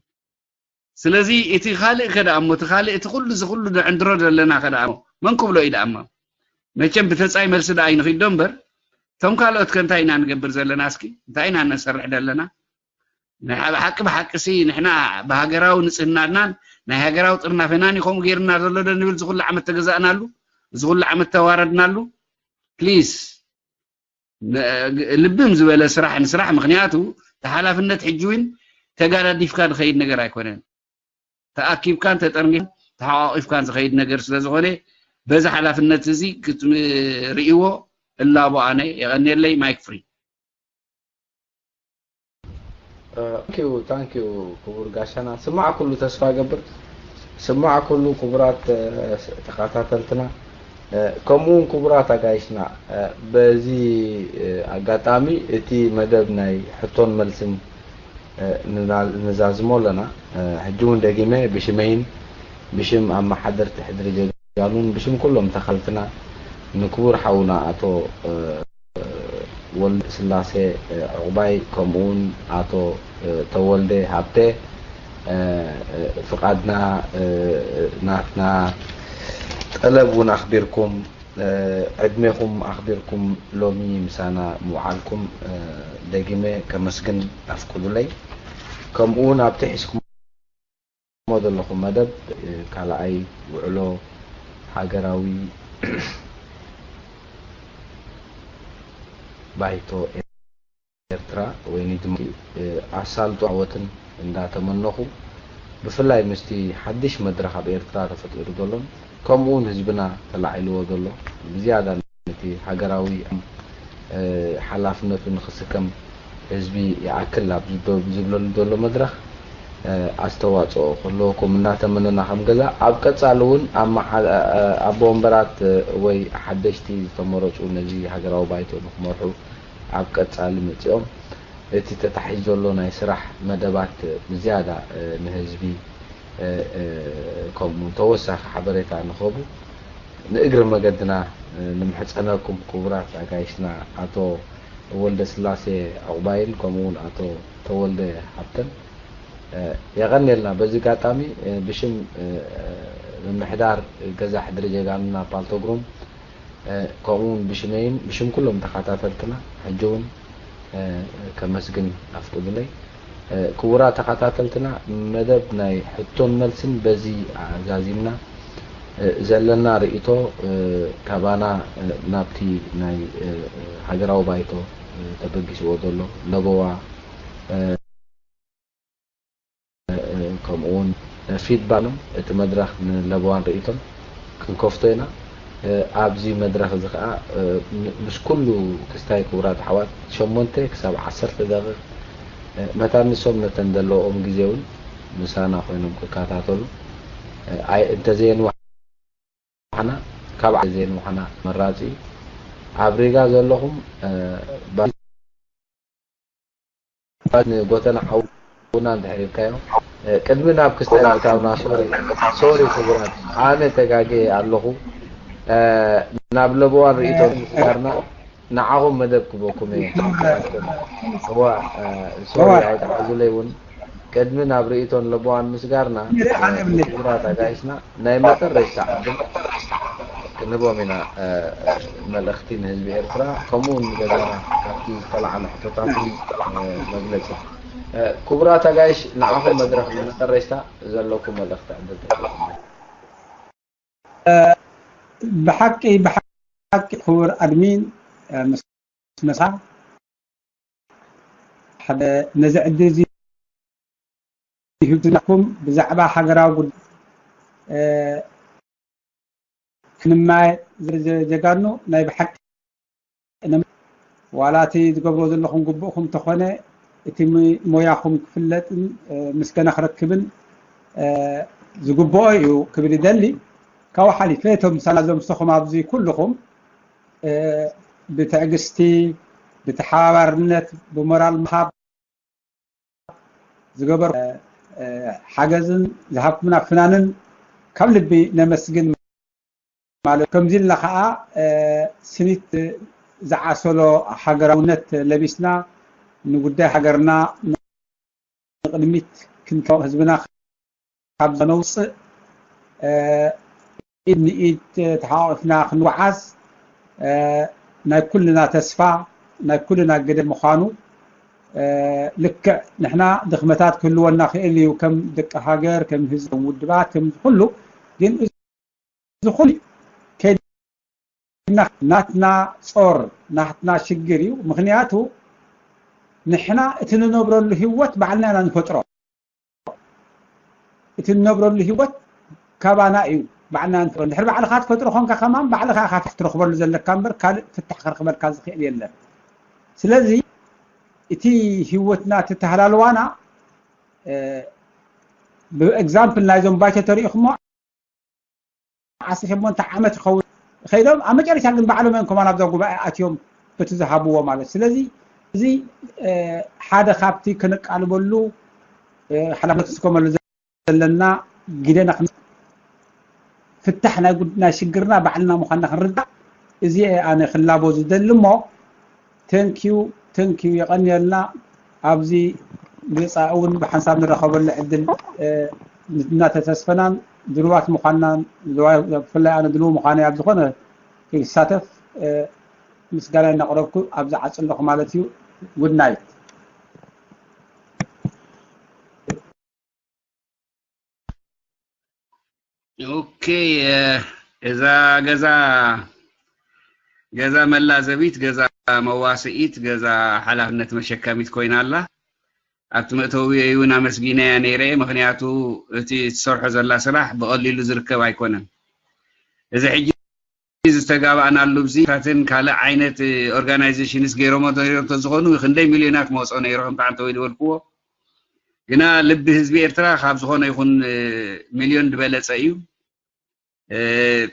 ስለዚ እቲ ካልእ ከደኣ እሞ እቲ ካልእ እቲ ኩሉ እዚ ኩሉ ንዕንድሮ ዘለና ከደኣ እሞ መን ክብሎ እዩ ደኣ እሞ? መቸም ብተጻይ መልሲ ደኣ ይንኺዶ እምበር እቶም ካልኦት ከ እንታይ ኢና ንገብር ዘለና? እስኪ እንታይ ኢና ነሰርሕ ዘለና? ብሓቂ ብሓቂ ሲ ንሕና ብሃገራዊ ንጽህናናን ናይ ሃገራዊ ጥርናፈናን እዩ ከምኡ ገይርና ዘሎ ዶ ንብል? ዝኹሉ ዓመት ተገዛእናሉ፣ ዝኹሉ ዓመት ተዋረድናሉ። ፕሊስ ልብም ዝበለ ስራሕ ንስራሕ። ምክንያቱ ተሓላፍነት ሕጂ እውን ተጋዳዲፍካ ዝኸይድ ነገር ኣይኮነን። ተኣኪብካን ተጠርኒፍካን ተሓቋቂፍካን ዝኸይድ ነገር ስለዝኾነ በዚ ሓላፍነት እዚ ክትርእይዎ እላቦ ኣነ። የቐንየለይ። ማይክ ፍሪ። ታንኪዩ ታንኪዩ ክቡር ጋሻና። ስማዕ ኩሉ ተስፋ ገብር። ስማዕ ኩሉ ክቡራት ተኸታተልትና፣ ከምኡ እውን ክቡራት ኣጋይሽና፣ በዚ ኣጋጣሚ እቲ መደብ ናይ ሕቶን መልስን ንዛዝሞ ኣለና። ሕጂ እውን ደጊመ ብሽመይን ብሽም ኣመሓደርቲ ሕድሪ ጀጋኑን ብሽም ኩሎም ተኸልትና ንክቡር ሓውና ኣቶ ወልደስላሴ ዑቕባይ፣ ከምኡውን ኣቶ ተወልደ ሃብተ፣ ፍቓድና፣ ናትና ጠለብ እውን ኣኽቢርኩም፣ ዕድሜኹም ኣኽቢርኩም ሎሚ ምሳና ምውዓልኩም ደጊመ ከመስግን ኣፍቅዱለይ። ከምኡውን ኣብቲ ሒዝኩሞ ዘለኹም መደብ ካልኣይ ውዕሎ ሃገራዊ ባይቶ ኤርትራ ወይ ንድሞክራሲ ኣሳልጦ ዓወትን እንዳተመነኹ፣ ብፍላይ ምስቲ ሓድሽ መድረኽ ኣብ ኤርትራ ተፈጢሩ ዘሎን ከምኡውን ህዝብና ተላዒልዎ ዘሎ ብዝያዳ ነቲ ሃገራዊ ሓላፍነቱ ንኽስከም ህዝቢ ይኣክል ኣብ ዝብለሉ ዘሎ መድረኽ ኣስተዋፅኦ ክህልወኩም እናተመነና ከም ገዛ ኣብ ቀፃሊ እውን ኣቦ ወንበራት ወይ ሓደሽቲ ዝተመረፁ ነዚ ሃገራዊ ባይቶ ንክመርሑ ኣብ ቀፃሊ መፂኦም እቲ ተታሒዙ ዘሎ ናይ ስራሕ መደባት ብዝያዳ ንህዝቢ ከምኡ ተወሳኺ ሓበሬታ ንኸቡ ንእግሪ መገድና ንምሕፀነኩም ክቡራት ኣጋይሽና ኣቶ ወልደ ስላሴ ዕቑባይን ከምኡ እውን ኣቶ ተወልደ ሃብተን የቐንየልና። በዚ ኣጋጣሚ ብሽም ምምሕዳር ገዛ ሕድሪ ጀጋኑና ፓልቶግሩም ከምኡ እውን ብሽመይን ብሽም ኩሎም ተኸታተልትና ሕጂ እውን ከመስግን ኣፍቅዱለይ። ክቡራት ተኸታተልትና፣ መደብ ናይ ሕቶን መልስን በዚ ዛዚምና። ዘለና ርእይቶ ካባና ናብቲ ናይ ሃገራዊ ባይቶ ተበጊስዎ ዘሎ ለበዋ ከምኡ እውን ፊድባክ እቲ መድረኽ ንለበዋን ርእይቶን ክንከፍቶ ኢና። ኣብዚ መድረኽ እዚ ከዓ ምስ ኩሉ ክስታይ ክቡራት ኣሕዋት ሸሞንተ ክሳብ ዓሰርተ ደቂቕ መታን ንሶም ነተን ዘለዎም ግዜ እውን ምሳና ኮይኖም ክከታተሉ ኣይ እንተዘየንዋሕና ካብ ዘየንዋሕና መራፂ እዩ። ኣብ ሪጋ ዘለኹም ንጎተና ሓውና እንድሕር ኢልካዮ ቅድሚ ናብ ክስታይ ምእታውና ሶሪ ሶሪ ክቡራት ኣነ ተጋጌ ኣለኹ። ናብ ለበዋን ርእይቶን ምስጋርና ንዓኹም መደብ ክበኩም እየ። እዋ ሶሪ ኣይትሓዙለይ እውን ቅድሚ ናብ ርእይቶን ለበዋን ምስጋርና ክቡራት ኣጋይሽና ናይ መጠረሽታ ዕድል ክንህቦም ኢና። መልእኽቲ ንህዝቢ ኤርትራ ከምኡ እውን ንገዛና ካብቲ ዝተላዓለ ሕቶታት መግለፂ። ክቡራት ኣጋይሽ ንዓኹም መድረኽ ንመጠረሽታ ዘለኩም መልእኽቲ ዕድል ተጠቀሙ። ብሓቂ ብሓቂ ክቡር ኣድሚን ምስ መሳ ሓደ ነዚ ዕድል እዚ ይህብናኩም ብዛዕባ ሃገራዊ ጉዳይ ክንማየ ጀጋኑ ናይ ብሓቂ ዋላ እቲ ዝገብሮ ዘለኹም ግቡእኹም ተኾነ እቲ ሞያኹም ክፍለጥን ምስገና ክረክብን ዝግብኦ እዩ ክብል ይደሊ። ካብኡ ሓሊፈ እቶም ሳላዞም ምስተኹም ኣብዚ ኩልኹም ብትዕግስቲ ብተሓባባርነት ብሞራል ምሃብ ዝገበሩ ሓገዝን ዝሃብኩምና ፍናንን ካብ ልቢ ነመስግን። ማለት ከምዚ ኢልና ከዓ ስኒት ዝዓሰሎ ሃገራውነት ለቢስና ንጉዳይ ሃገርና ንቅድሚት ክንከው ህዝብና ካብ ዘነውፅእ ኢድ ንኢድ ተሓቋቂፍና ክንወዓዝ ናይ ኩልና ተስፋ ናይ ኩልና ግደ ምዃኑ ልክዕ ንሕና ድኽመታት ክህልወና ክእል እዩ ከም ደቂ ሃገር ከም ህዝቢ ከም ውድባት ከም ኩሉ ግን እዚ ኩሉ ከይድና ናትና ጾር ናትና ሽግር እዩ ምክንያቱ ንሕና እቲ ንነብረሉ ህይወት ባዕልና ኢና ንፈጥሮ እቲ ንነብረሉ ህይወት ካባና እዩ ባዕልና ንፈጥሮ እንድሕር ባዕልኻ ትፈጥሮ ኮንካ ከማን ባዕልኻ ኢኻ ትረኽበሉ ዘለካ እምበር ካልእ ፍታሕ ክረኽበልካ ዝኽእል የለን ስለዚ እቲ ህይወትና እቲ ተሃላልዋና ብኤግዛምፕል ናይዞም ባይቶ ተሪኢኹሞ ዓሰርተ ሸሞንተ ዓመት ይኸውን ከይዶም ኣብ መጨረሻ ግን ባዕሎም እዮም ከማን ኣብዛ ጉባኤ ኣትዮም እቲ ዝሃብዎ ማለት ስለዚ እዚ ሓደ ካብቲ ክንቃልበሉ ሓላፍነት ዝስከመሉ ዘለና ግደና ፍታሕ ናይ ሽግርና ባዕልና ምዃንና ክንርዳእ እዚ ኣነ ክላቦ ዝደሊ እሞ ተንኪዩ ተንኪዩ የቐንየልና ኣብዚ ብፃእ እውን ብሓንሳብ ንረኸበሉ ዕድል እናተተስፈናን ድልዋት ምዃንናን ብፍላይ ኣነ ድልው ምዃነ ኣብ ዝኾነ ክሳተፍ ምስጋና እናቕረብኩ ኣብዚ ዓፅ ኣለኹ ማለት እዩ good night ኦኬ እዛ ገዛ ገዛ መላዘቢት ገዛ መዋስኢት ገዛ ሓላፍነት መሸከሚት ኮይና ኣላ ኣብቲ መእተዊ እውን ኣመስጊነያ ነይረ ምክንያቱ እቲ ትሰርሖ ዘላ ስራሕ ብቐሊሉ ዝርከብ ኣይኮነን እዚ ሕጂ ዝተጋባእናሉ ብዚ ታትን ካልእ ዓይነት organizations ገይሮሞ ተዝኾኑ ክንደይ ሚልዮናት መወፅኦ ነይሩ ከምታ እንተ ወይ ዝበልክዎ ግና ልቢ ህዝቢ ኤርትራ ካብ ዝኾነ ይኹን ሚልዮን ዝበለፀ እዩ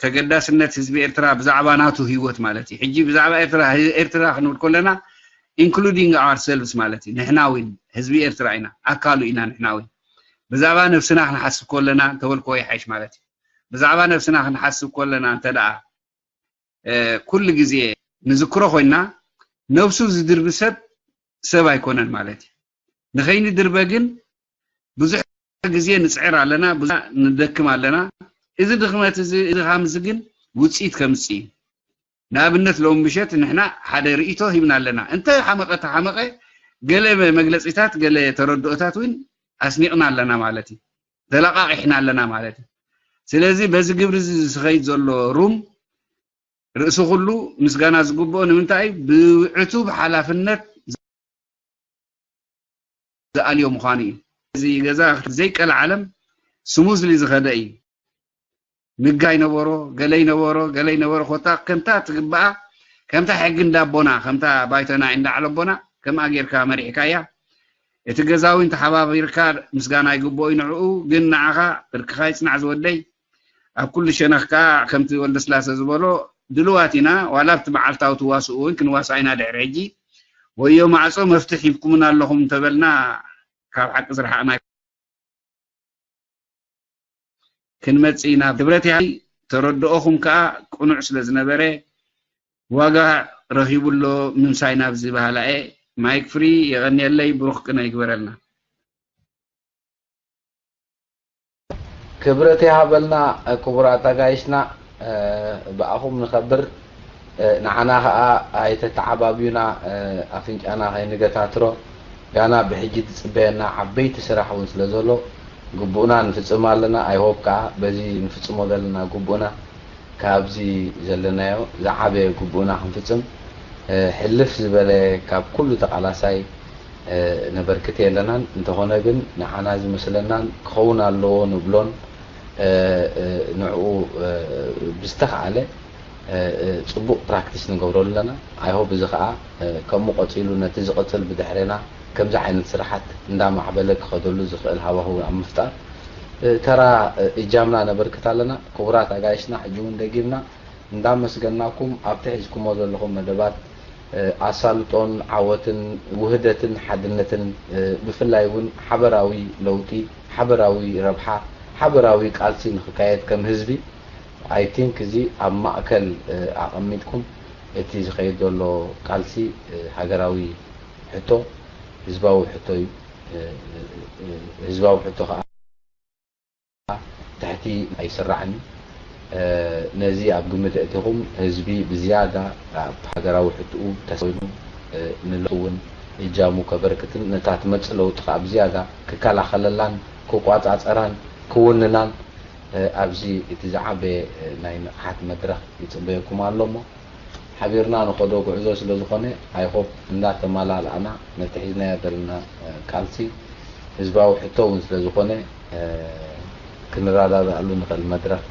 ተገዳስነት ህዝቢ ኤርትራ ብዛዕባ ናቱ ህይወት ማለት እዩ ሕጂ ብዛዕባ ኤርትራ ኤርትራ ክንብል ከለና including ourselves ማለት እዩ ንሕና እውን ህዝቢ ኤርትራ ኢና ኣካሉ ኢና ንሕና እውን ብዛዕባ ነብስና ክንሓስብ ከለና እንተበልክዎ ይሓይሽ ማለት እዩ። ብዛዕባ ነብስና ክንሓስብ ከለና እንተ ደኣ ኩሉ ግዜ ንዝክሮ ኮይና ነብሱ ዝድርቢ ሰብ ሰብ ኣይኮነን ማለት እዩ። ንኸይንድርበ ግን ብዙሕ ግዜ ንፅዕር ኣለና፣ ብዙሕ ንደክም ኣለና። እዚ ድኽመት እዚ እዚ ሃምዚ ግን ውፅኢት ከምፅእ እዩ። ንኣብነት ሎም ምሸት ንሕና ሓደ ርእይቶ ሂብና ኣለና። እንተ ሓመቐ ተሓመቐ ገለ መግለፂታት ገለ ተረድኦታት እውን ኣስኒቕና ኣለና ማለት እዩ። ተለቓቒሕና ኣለና ማለት እዩ። ስለዚ በዚ ግብሪ እዚ ዝኸይድ ዘሎ ሩም ርእሲ ኩሉ ምስጋና ዝግብኦ ንምንታይ እዩ? ብዕቱብ ሓላፍነት ዝኣልዮ ምዃኑ እዩ። እዚ ገዛ ዘይቀልዓለም ስሙዝሊ ዝኸደ እዩ። ምጋ ይነበሮ፣ ገለ ይነበሮ፣ ገለ ይነበሮ፣ ኮታ ከምታ ትግብኣ፣ ከምታ ሕጊ እንዳቦና፣ ከምታ ባይቶና እንዳዓለቦና፣ ከምኣ ጌርካ መሪሕካያ። እቲ ገዛዊ እንተሓባቢርካ ምስጋና ይግብኦ እዩ ንዕኡ፣ ግን ንዓኻ ብርክኻ ይጽናዕ ዝወደይ። ኣብ ኩሉ ሸነኽ ከኣ ከምቲ ወልደስላሰ ዝበሎ ድልዋት ኢና፣ ዋላ ኣብቲ መዓልታዊ ትዋስኡ እውን ክንዋሳእ ኢና ድሕሪ ሕጂ። ወዮ ማዕጾ መፍትሕ ሂብኩምና ኣለኹም እንተበልና ካብ ሓቂ ዝረሓቕና ክንመጽእ ኢና። ክብረት ይሃይ ተረድኦኹም ከኣ ቅኑዕ ስለ ዝነበረ ዋጋ ረኺቡ ኣሎ ምምሳይ ናብዚ ባህላኤ። ማይክ ፍሪ የቐንየለይ፣ ብሩኽ ቅነ ይግበረልና። ክብረት ይሃበልና ክቡራት ኣጋይሽና፣ ብኣኹም ንኸብር። ንዓና ኸኣ ኣይተተዓባብዩና፣ ኣፍንጫና ከይንገታትሮ። ጋና ብሕጂ ዝጽበየና ዓበይቲ ስራሕ እውን ስለ ዘሎ ግቡእና ንፍጽም ኣለና። I hope ከኣ በዚ ንፍጽሞ ዘለና ግቡእና ካብዚ ዘለናዮ ዝዓበየ ግቡእና ክንፍጽም ሕልፍ ዝበለ ካብ ኩሉ ተቓላሳይ ነበርክት የለናን። እንተኾነ ግን ንዓና ዝመስለናን ክኸውን ኣለዎ ንብሎን ንዕኡ ብዝተኻእለ ጽቡቕ ፕራክቲስ ንገብረሉ ኣለና። I hope እዚ ኸኣ ከምኡ ቀጺሉ ነቲ ዝቕጽል ብድሕሬና ከምዚ ዓይነት ስራሓት እንዳማዕበለ ክኸደሉ ዝኽእል ሃዋህው ኣብ ምፍጣር ተራ እጃምና ነበርክት ኣለና። ክቡራት ኣጋይሽና ሕጂ እውን ደጊምና እንዳመስገናኩም ኣብቲ ሒዝኩሞ ዘለኹም መደባት ኣሳልጦን ዓወትን ውህደትን ሓድነትን ብፍላይ እውን ሓበራዊ ለውጢ ሓበራዊ ረብሓ ሓበራዊ ቃልሲ ንክካየድ ከም ህዝቢ I think እዚ ኣብ ማእከል ኣቐሚጥኩም እቲ ዝኸይድ ዘሎ ቃልሲ ሃገራዊ ሕቶ ህዝባዊ ሕቶ እዩ። ህዝባዊ ሕቶ ከዓ ትሕቲ ኣይስራዕን እዩ። ነዚ ኣብ ግምት ኣእቲኹም ህዝቢ ብዝያዳ ኣብ ሃገራዊ ሕትኡ ተሰዊኑ ንለውጢ እውን እጃሙ ከበርክትን ነታ ትመፅእ ለውጢ ከዓ ብዝያዳ ክከላኸለላን ክቋፃፀራን ክውንናን ኣብዚ እቲ ዝዓበየ ናይ ንቕሓት መድረኽ ይፅበየኩም ኣሎ እሞ ሓቢርና ንኸዶ ጉዕዞ ስለ ዝኾነ I hope እንዳተመላላእና ነቲ ሒዝናዮ ዘለና ቃልሲ ህዝባዊ ሕቶ እውን ስለ ዝኾነ ክንረዳድኣሉ ንኽእል መድረኽ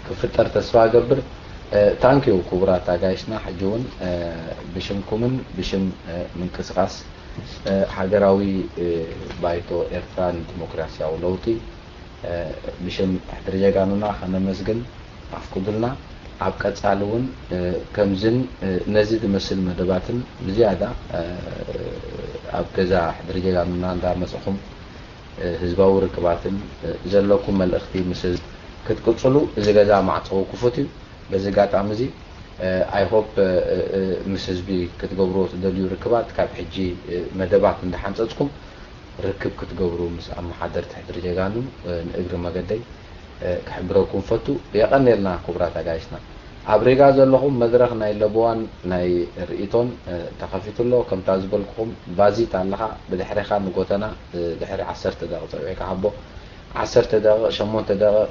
ክፍጠር ተስፋ እገብር። Thank you ክቡራት ኣጋይሽና ሕጂ እውን ብሽምኩምን ብሽም ምንቅስቃስ ሃገራዊ ባይቶ ኤርትራ ንዲሞክራሲያዊ ለውጢ ብሽም ሕድሪ ጀጋኑና ከነመስግን ኣፍቅዱልና። ኣብ ቀጻሊ እውን ከምዝን ነዚ ዝመስል መደባትን ብዝያዳ ኣብ ገዛ ሕድሪ ጀጋኑና እንዳመጽኹም ህዝባዊ ርክባትን ዘለኩም መልእኽቲ ምስ ህዝቢ ክትቅጽሉ እዚ ገዛ ማዕጾኡ ክፉት እዩ። በዚ ኣጋጣሚ እዚ I hope ምስ ህዝቢ ክትገብርዎ ትደልዩ ርክባት ካብ ሕጂ መደባት እንዳሓንጸጽኩም ርክብ ክትገብሩ ምስ ኣመሓደርቲ ሕድሪ ጀጋኑ ንእግሪ መገደይ ክሕብረኩም ፈቱ። የቐንየልና ክቡራት ኣጋይሽና። ኣብ ሪጋ ዘለኹም መድረኽ ናይ ለበዋን ናይ ርእይቶን ተኸፊቱ ኣሎ። ከምታ ዝበልኩኹም ባዚት ኣለኻ ብድሕሬኻ ንጎተና ድሕሪ ዓሰርተ ደቂቕ ጸዊዕካ ሃቦ። ዓሰርተ ደቂቕ፣ ሸሞንተ ደቂቕ